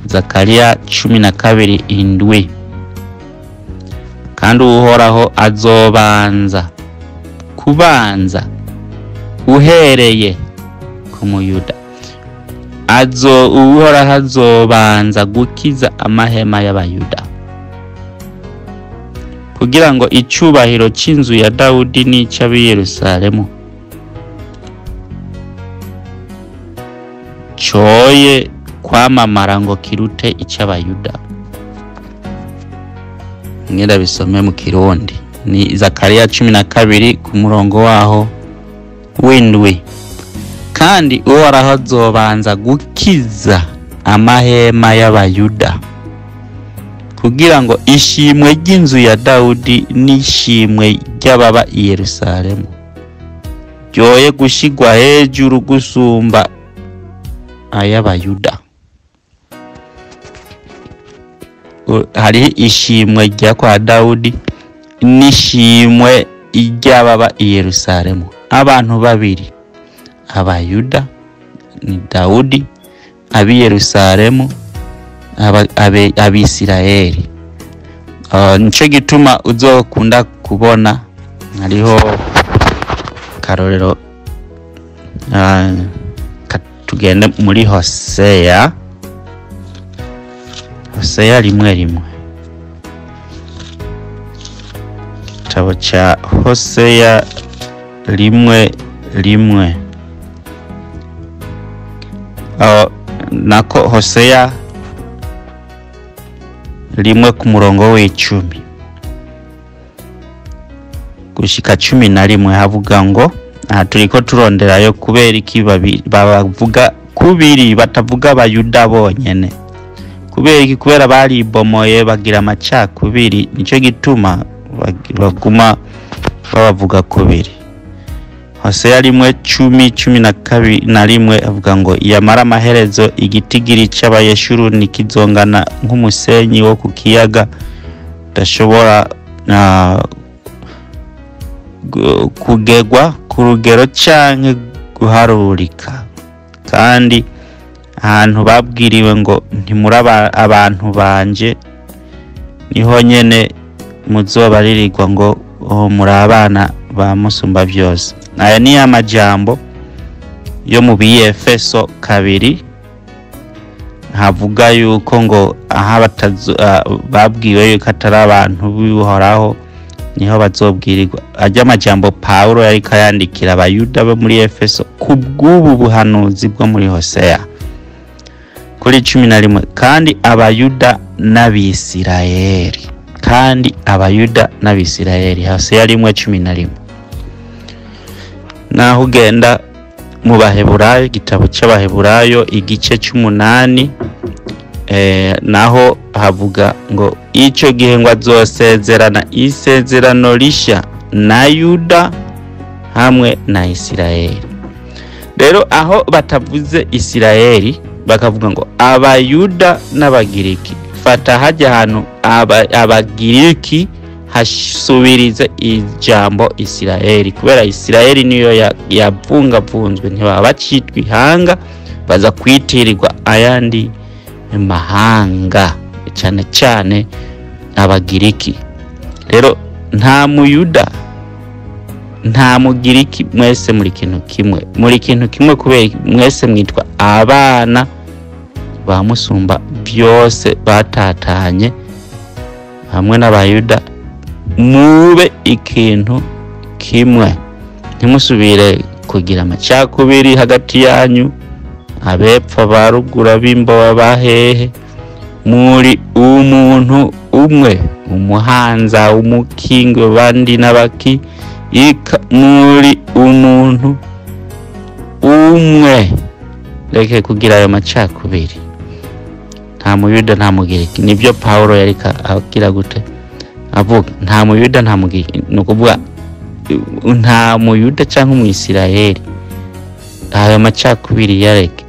Zakariya 12:7, kandi Uhoraho azobanza kubanza uhereye ku Muyuda, Uhoraho azobanza gukiza amahema y'Abayuda, kugira ngo icubahiro c'inzu ya Dawudi n'ic'ab'i Yerusalemu coye kwamamara ngo kirute ic'Abayuda. Ngira bisome mu Kirundi, ni Zakariya 12 ku murongo waho w'indwi. Kandi Uhoraho azobanza gukiza amahema y'Abayuda, kugira ngo ishimwe ry'inzu ya Dawudi n'ishimwe ry'ababa i Yerusalemu ryoye gushigwa hejuru gusumba ay'Abayuda. Hari ishimwe rya kwa Dawudi n'ishimwe ry'ababa i Yerusalemu. Abantu babiri, Abayuda ni Dawudi, ab'i Yerusalemu Abisirayeli. Nico gituma uzokunda kubona hariho karorero. Tugende muri Hoseya, Hoseya 1:1, igitabo ca Hoseya 1:1, nako Hoseya 1 ku murongo w'10 gushika 11, havuga ngo aha turiko turonderayo kubera iki babavuga kubiri batavuga Abayuda bonyene. Kubera iki? Kubera baribomoye bagira amacakubiri, nico gituma baguma babavuga kubiri. Hoseya 1:10, 11 avuga ngo yamara amaherezo igitigiri c'Abayeshuruni kizongana nk'umusenyi wo ku kiyaga, udashobora kugegwa ku rugero canke guharurika. Kandi ahantu babwiriwe ngo ntimuri abantu banje, niho nyene muzobaririrwa ngo muri abana ba Musumba byose. Aya ni amajambo yo mu Biyefeso 2, havuga yuko ngo aha babwiwe yuko atari abantu b'Uhoraho niho bazobwirirwa. Ajya amajambo Paulo yariko ayandikira Abayuda bo muri Efeso kubw'ubu buhanuzi bwo muri Hoseya kuri 11, kandi Abayuda n'Abisirayeli, kandi Abayuda n'Abisirayeli. Hoseya 1:11. Naho ugenda mu Baheburayo, igitabo c'Abaheburayo igice c'umunani, naho havuga ngo ico gihe ngo azosezerana isezerano risha na Yuda hamwe na Isirayeli. Rero aho batavuze Isirayeli bakavuga ngo Abayuda n'Abagiriki, fata hajya ahantu Abagiriki hasubirize ijambo Isirayeli, kubera Isirayeli niyo yavungavunzwe, ntibaba bacitwa ihanga, baza kwitirirwa ayandi mahanga, cyane cyane Abagiriki. Rero nta Muyuda nta Mugiriki, mwese muri kintu kimwe, muri kintu kimwe, kubera mwese mwitwa abana ba Musumba byose batatanye hamwe n'Abayuda, mube ikintu kimwe, ntimusubire kugira amacakubiri hagati yanyu, abepfo ba ruguru ab'imboba bahehe, muri umuntu umwe, umuhanza, umukingo, bandi n'abaki, muri umuntu umwe. Reke kugira ayo macakubiri, nta Muyuda nta Mugiriki. Nibyo Paulo yariko agira gute avuga, nta Muyuda nta Mugiriki, ni ukuvuga nta Muyuda canke Umwisirayeli. Ayo macakubiri yareke,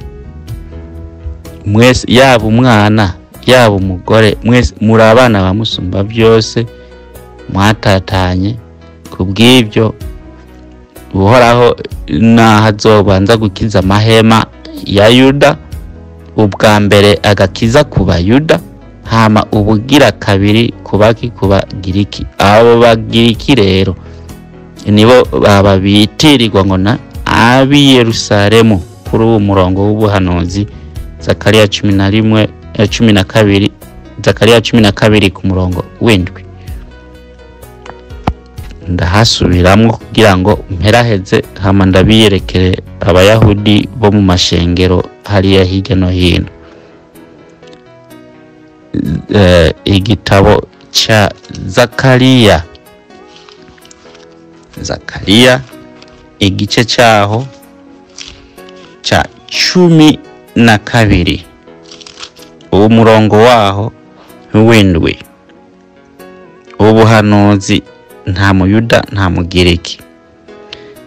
mwese, yaba umwana yaba umugore, mwese muri abana ba Musumba byose, mwatatanye. Kubw'ibyo Uhoraho naho azobanza gukiza amahema ya Yuda, ubwa mbere agakiza ku Bayuda, hama ubugira kabiri kubaki ku Bagiriki. Abo Bagiriki rero nibo baba bitirirwa ngo na ab'i Yerusalemu kuri uwo murongo w'ubuhanuzi Zakariya 11, 12, Zakariya 12 ku murongo w'7. Ndahasubiramwo kugira ngo mperaheze, hama ndabiyerekere Abayahudi bo mu mashengero hariya hirya no hino. Igitabo ca Zakariya, Zakariya igice caho ca 12, uwo murongo waho w'7. Ubuhanuzi nta Muyuda nta Mugiriki.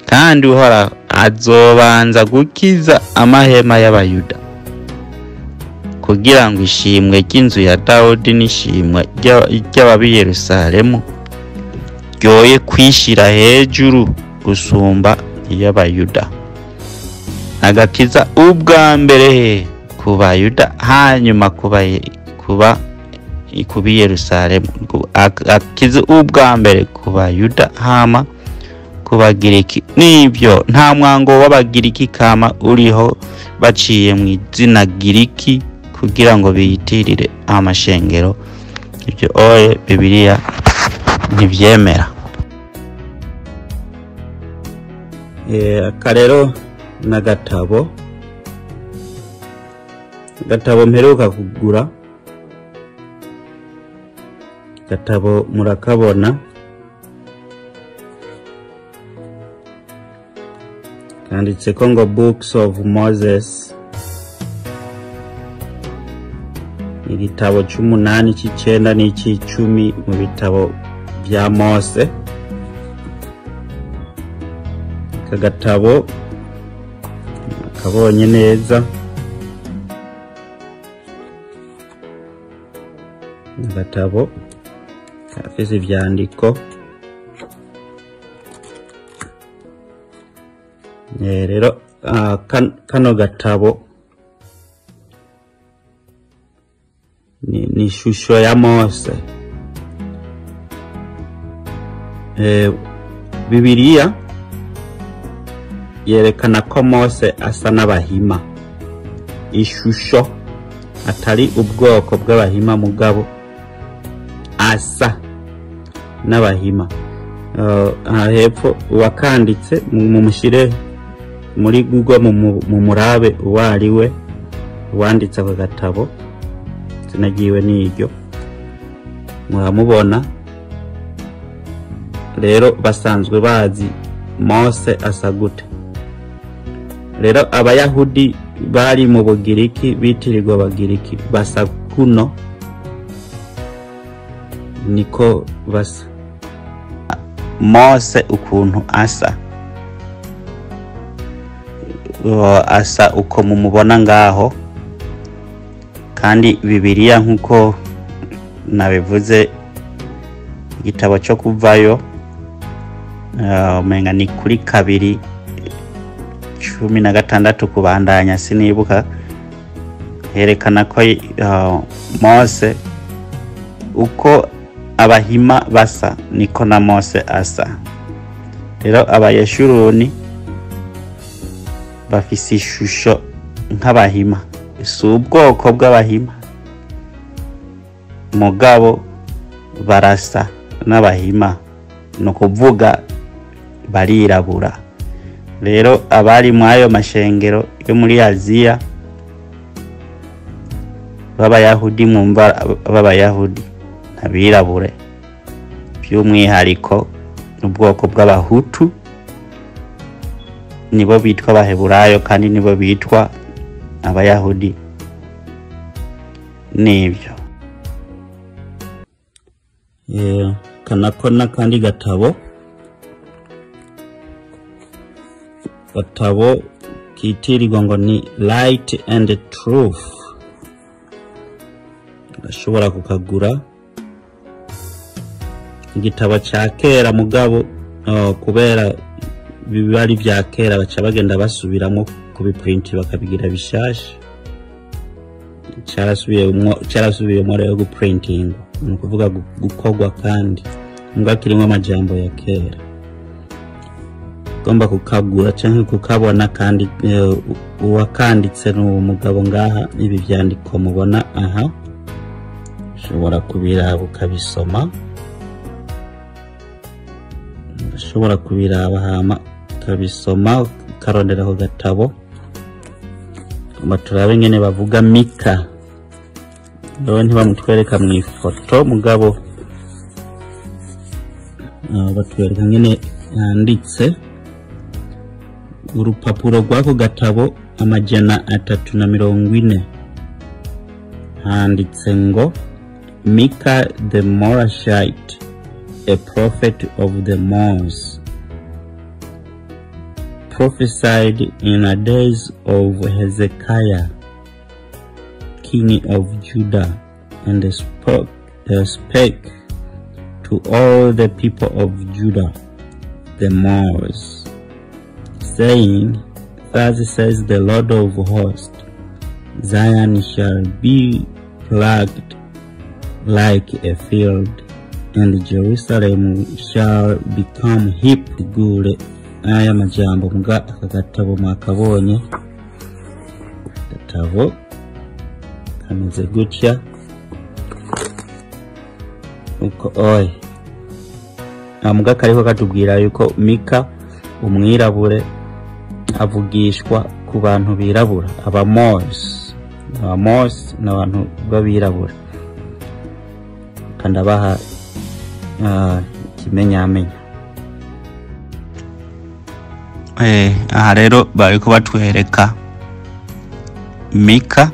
Kandi Uhoraho azobanza gukiza amahema y'Abayuda, kugira ngo ishimwe ry'inzu ya Dawudi n'ishimwe ry'ababi Yerusalemu ryoye kwishira hejuru gusumba iy'Abayuda. Agakiza ubwa mbere ku Bayuda, hanyuma ku kuba kubi Yerusalemu, akize ubwa mbere ku Bayuda hama ku Bagiriki. Nibyo, nta mwango w'Abagiriki kama uriho baciye mu izina Giriki kugira ngo biyitirire amashengero. Ibyo oye Bibiliya ntibyemera. Aka rero n'agatabo, agatabo mperuka kugura, agatabo murakabona, kanditseko ngo Books of Moses, igitabo c'umunani, c'icenda n'ic'icumi mu bitabo vya Mose. Aka gatabo kabonye neza, agatabo gafise ivyandiko. Rero kano gatabo ni ishusho ya Mose. Bibiliya yerekana ko Mose asa n'Abahima, ishusho atari ubwoko bw'Abahima, mugabo asa n'Abahima. Aha hepfo uwakanditse mumushire muri Google, mumurabe uwo ari we uwanditse ako gatabo, izina ryiwe niryo, muramubona. Rero basanzwe bazi Mose asa gute. Rero Abayahudi bari mu Bugiriki bitirirwa Abagiriki basa kuno, niko basa. Mose ukuntu asa, asa uko mumubona ngaho. Kandi Bibiliya nkuko nabivuze, igitabo cyo kuvayo umenga ni kuri 2:16 kubandanya, sinibuka, herekana ko Mose uko Abahima basa niko na Mose asa. Rero Abayeshuruni bafise ishusho nk'Abahima, si ubwoko bw'Abahima, mugabo barasa n'Abahima, ni ukuvuga barirabura. Rero abari mu ayo mashengero yo muri Aziya b'Abayahudi, mwumva b'Abayahudi abirabure, by'umwihariko ubwoko bw'Abahutu nibo bitwa Abaheburayo kandi nibo bitwa Abayahudi. Nibyo. Kanako n'akandi gatabo, gatabo kitirirwa ngo ni Light and Truth, urashobora kukagura. Igitabo ca kera mugabo kubera biba ari vya kera baca bagenda basubiramo kubiprinti bakabigira bishasha. Carasubiyemwo rero guprintingwa, ni ukuvuga gukorwa, kandi mbwa kirimwo amajambo ya kera. Ugomba kukagura canke kukabona. Kandi uwakanditse ni uwo mugabo ngaha, ibi vyandiko mubona aha, ushobora kubiraba ukabisoma, ushobora kubiraba hama ukabisoma, ukarondera ako gatabo. Ngomba turabe ngene bavuga Mika. Rero ntibamutwereka mu ifoto, mugabo batwereka ngene yanditse. Urupapuro rw'ako gatabo 340, handitse ngo Mika the Morashite, a prophet of the Moors, prophesied in the days of Hezekiah, king of Judah, and spake to all the people of Judah, the Moors, saying, Thus says the Lord of hosts, Zion shall be plagued like a field, and Jerusalem shall become heap. Gure aya majambo muga aka gatabo mwakabonye, gatabo kameze gutya uko oye amuga kariho katubwira yuko Mika umwirabure avugishwa ku bantu birabura, abamosi. Abamosi n'abantu b'abirabura, kandi abaha ikimenyamenya. Aha rero bariko batwereka Mika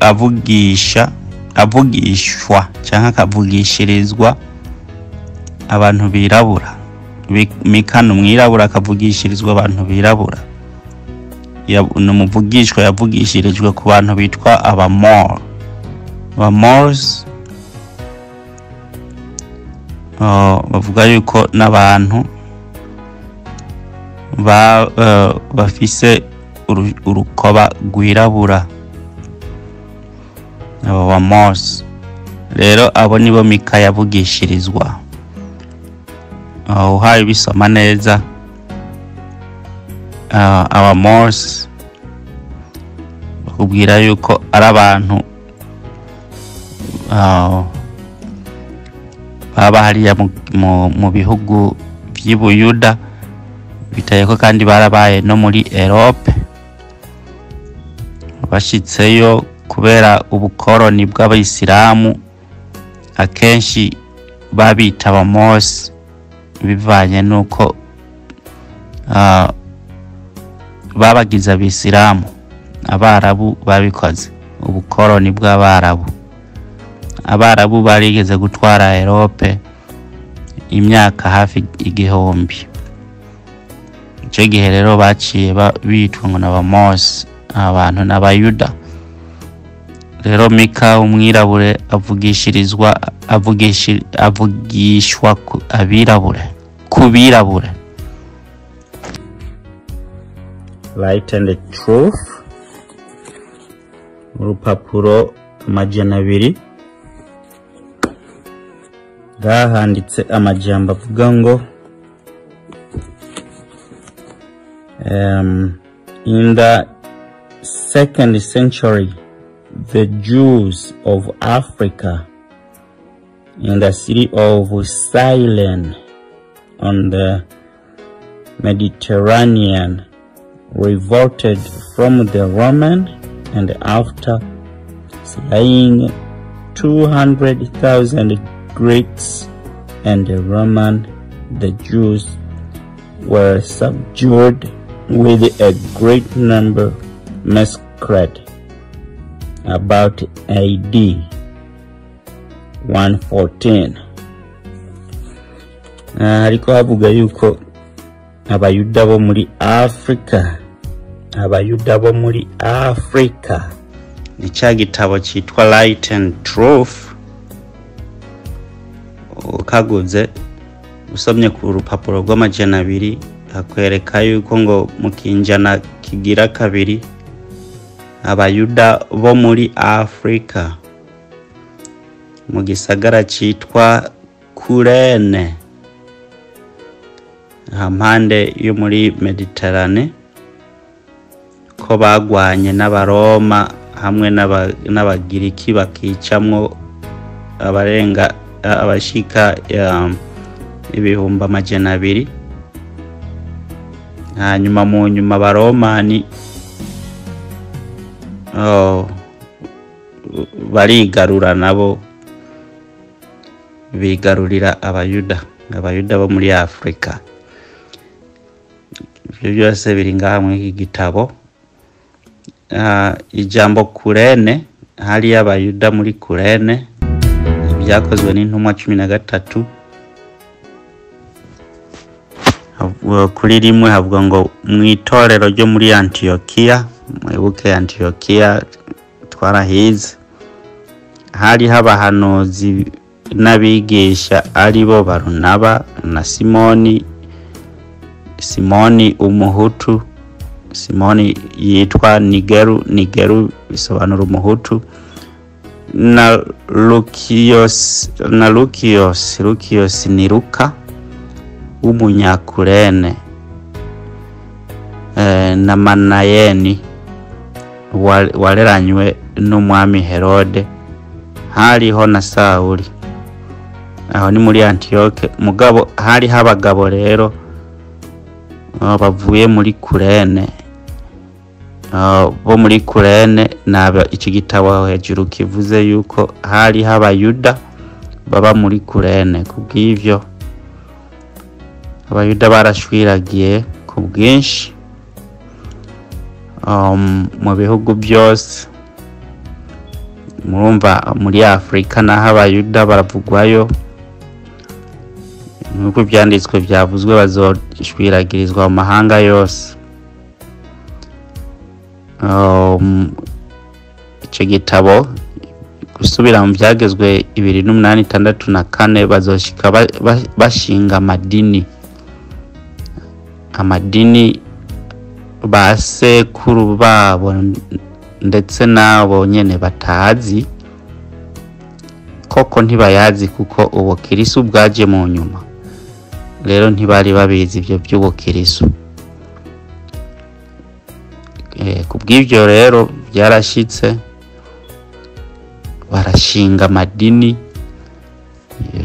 avugisha, avugishwa canke akavugishirizwa abantu birabura. Mika ni umwirabura akavugishirizwa abantu birabura. Ni umuvugishwa yavugishirijwe ku bantu bitwa abamor. Abamors bavuga yuko n'abantu bafise urukoba rwirabura, abo bamors. Rero abo nibo Mika yavugishirizwa. Uhaye bisoma neza, abamors bakubwira yuko ari abantu baba hariya mu bihugu vy'Ibuyuda, bitayeko kandi barabaye no muri Europe. Bashitseyo kubera ubukoroni bw'abayisilamu, akenshi babita abamosi bivanye nuko babagize abisilamu. Abarabu babikoze, ubukoroni bw'abarabu. Abarabu barigeze gutwara Europe imyaka hafi 1000. Ico gihe rero baciye bitwa ngo n'abamosi, abantu n'abayuda. Rero Mika umwirabure avugishirizwa, avugishwa ku abirabure, ku birabure. Light and the Truth, urupapuro 200, ngaha handitse amajambo avuga ngo in the second century the Jews of Africa in the city of Cyrene on the Mediterranean revolted from the Roman, and after slaying 200,000 Greeks and the Roman, the Jews were subdued with a great number massacred about AD 114. Hariko havuga yuko abayuda bo muri Afrika, abayuda bo muri Afrika, ni ca gitabo citwa Light and Truth. Ukaguze usomye ku rupapuro rw'200, hakwereka yuko ngo mu kinjana kigira kabiri abayuda bo muri Afrika mu gisagara citwa Kurene, hampande yo muri Mediterane, ko bagwanye n'abaroma hamwe n'abagiriki, bakicamwo abarenga abashika 200,000. Hanyuma mu nyuma abaromani, oh, barigarura nabo, bigarurira abayuda, abayuda bo muri Afrika. Ibyo byose biri ngaha muri iki gitabo. Ijambo Kurene, hariya abayuda muri Kurene, ibyakozwe n'intumwa 13 kuri rimwe havuga ngo mu itorero ryo muri Antiyokiya. Mwibuke Antiyokiya twarahize, hariho abahanuzi n'abigisha aribo Barunaba na Simoni, Simoni umuhutu, Simoni yitwa Nigeru, Nigeru bisobanura umuhutu, na Lukios, Lukios ni Luka w'umunyakurene, na Manayeni wareranywe n'umwami Herode, hariho na Sawuli. Aho ni muri Antioke. Mugabo hariho abagabo rero bavuye muri Kurene, bo muri Kurene, naba iki gitabo hejuru kivuze yuko hariho abayuda baba muri Kurene. Kubw'ivyo abayuda barashwiragiye ku bwinshi mu bihugu byose. Murumva muri Afrika naho abayuda baravugwayo, nk'uko ibyanditswe byavuzwe, bazoshwiragirizwa mu mahanga yose. Icyo gitabo gusubira mu byagezwe 2:8-6/4, bazoshika bashinga amadini, amadini ba sekuru babo ndetse nabo nyene batazi, koko ntibayazi, kuko ubukirisu bwaje mu nyuma, rero ntibari babizi ibyo by'ubukirisu. Kubw'ibyo rero byarashitse barashinga amadini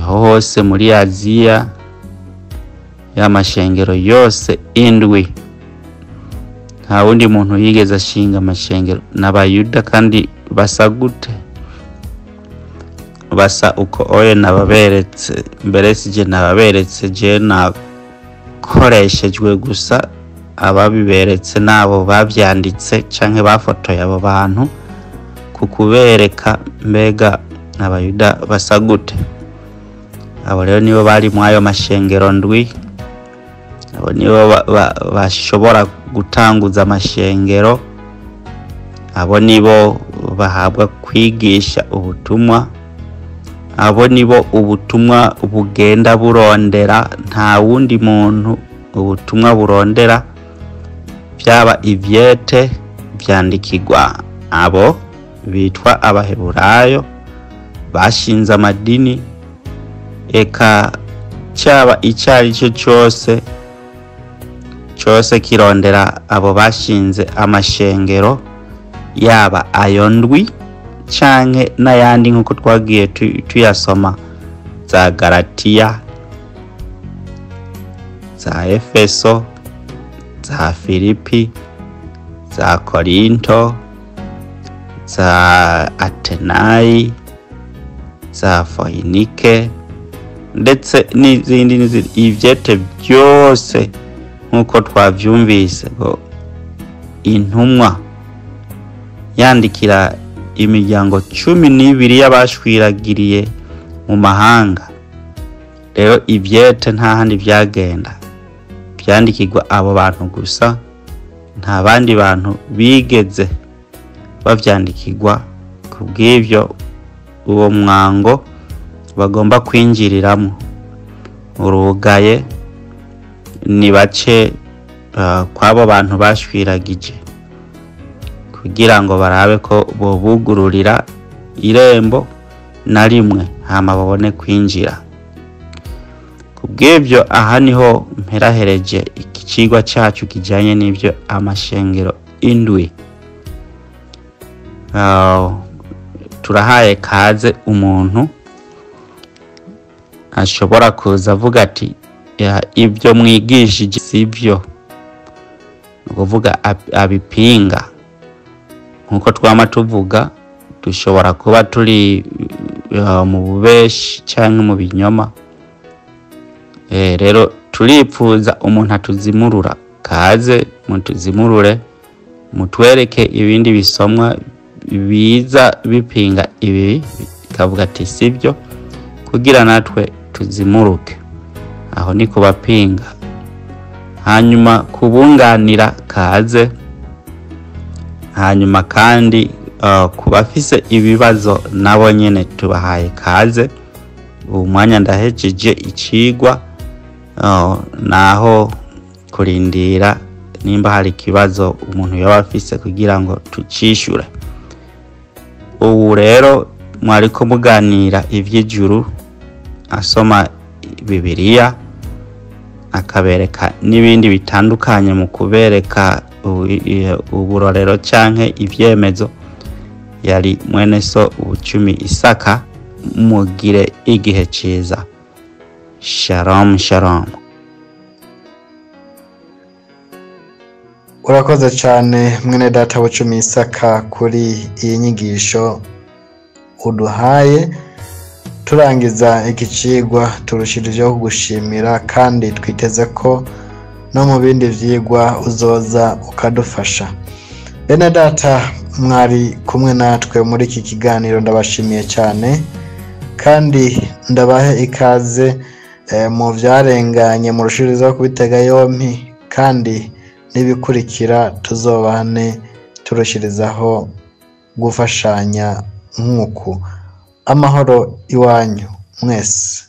hose muri Aziya, y'amashengero yose 7. Nta wundi muntu yigeze ashinga amashengero n'abayuda. Kandi basa gute? Basa uko oye nababeretse mbere, sije nababeretse, je nakoreshejwe gusa, ababiberetse nabo bavyanditse canke bafotoye abo bantu kukubereka mbega abayuda basa gute. Abo rero nibo bari mu ayo mashengero 7, abo nibo bashobora gutanguza amashengero, abo nibo bahabwa kwigisha ubutumwa, abo nibo ubutumwa bugenda burondera, nta wundi muntu ubutumwa burondera, byaba ivyete vyandikirwa abo bitwa abaheburayo bashinze amadini, eka cyaba icari cyo cyose cyose kirondera abo bashinze amashengero, yaba ayo 7 canke n'ayandi nk'uko twagiye tuyasoma, za Galatiya, za Efeso, za Filipi, za Korinto, za Atenayi, za Foyinike, ndetse n'izindi n'izindi. Ivyete byose nk'uko twavyumvise ngo intumwa yandikira imiryango 12 y'abashwiragiriye mu mahanga. Rero ivyete nta handi vyagenda, vyandikirwa abo bantu gusa, nta bandi bantu bigeze bavyandikirwa. Kubw'ivyo uwo mwango bagomba kwinjiriramo urugaye, ni bace kw'abo bantu bashwiragije, kugira ngo barabe ko bobugururira irembo na rimwe hama babone kwinjira. Kubw'ivyo aha niho mperahereje ikicigwa cacu kijanye n'ivyo amashengero 7. Turahaye kaze umuntu ashobora kuza avuga ati ibyo mwigishije sivyo, ukuvuga abipinga. Nkuko twama tuvuga, dushobora kuba turi mu bubeshi canke mu binyoma. Rero turipfuza umuntu atuzimurura, kaze mutuzimurure, mutwereke ibindi bisomwa biza bipinga ibi, bikavuga ati sivyo, kugira natwe tuzimuruke. Aho ni kubapinga. Hanyuma kubunganira kaze. Hanyuma kandi kubafise ibibazo nabo nyene tubahaye kaze. Ubu mwanya ndahejeje icigwa, naho kurindira Nimba hari ikibazo umuntu yaba afise kugira ngo tucishure. Ubu rero mwariko muganira ivy'ijuru, asoma Bibiliya akabereka n'ibindi bitandukanye mu kubereka uburorero canke ivyemezo. Yari mwene so Bucumi Isaka. Mugire igihe ciza. Shalom shalom. Urakoze cyane mwene data Bucumi Isaka kuri iyi nyigisho uduhaye. Turangiza iki cigwa turushirijeho kugushimira, kandi twiteze ko no mu bindi vyigwa uzoza ukadufasha. Bene data mwari kumwe natwe muri iki kiganiro, ndabashimiye cyane kandi ndabahe ikaze mu vyarenganye murushirizeho kubitega yompi, kandi n'ibikurikira tuzobane turushirizaho gufashanya nk'uku. Amahoro iwanyu mwese.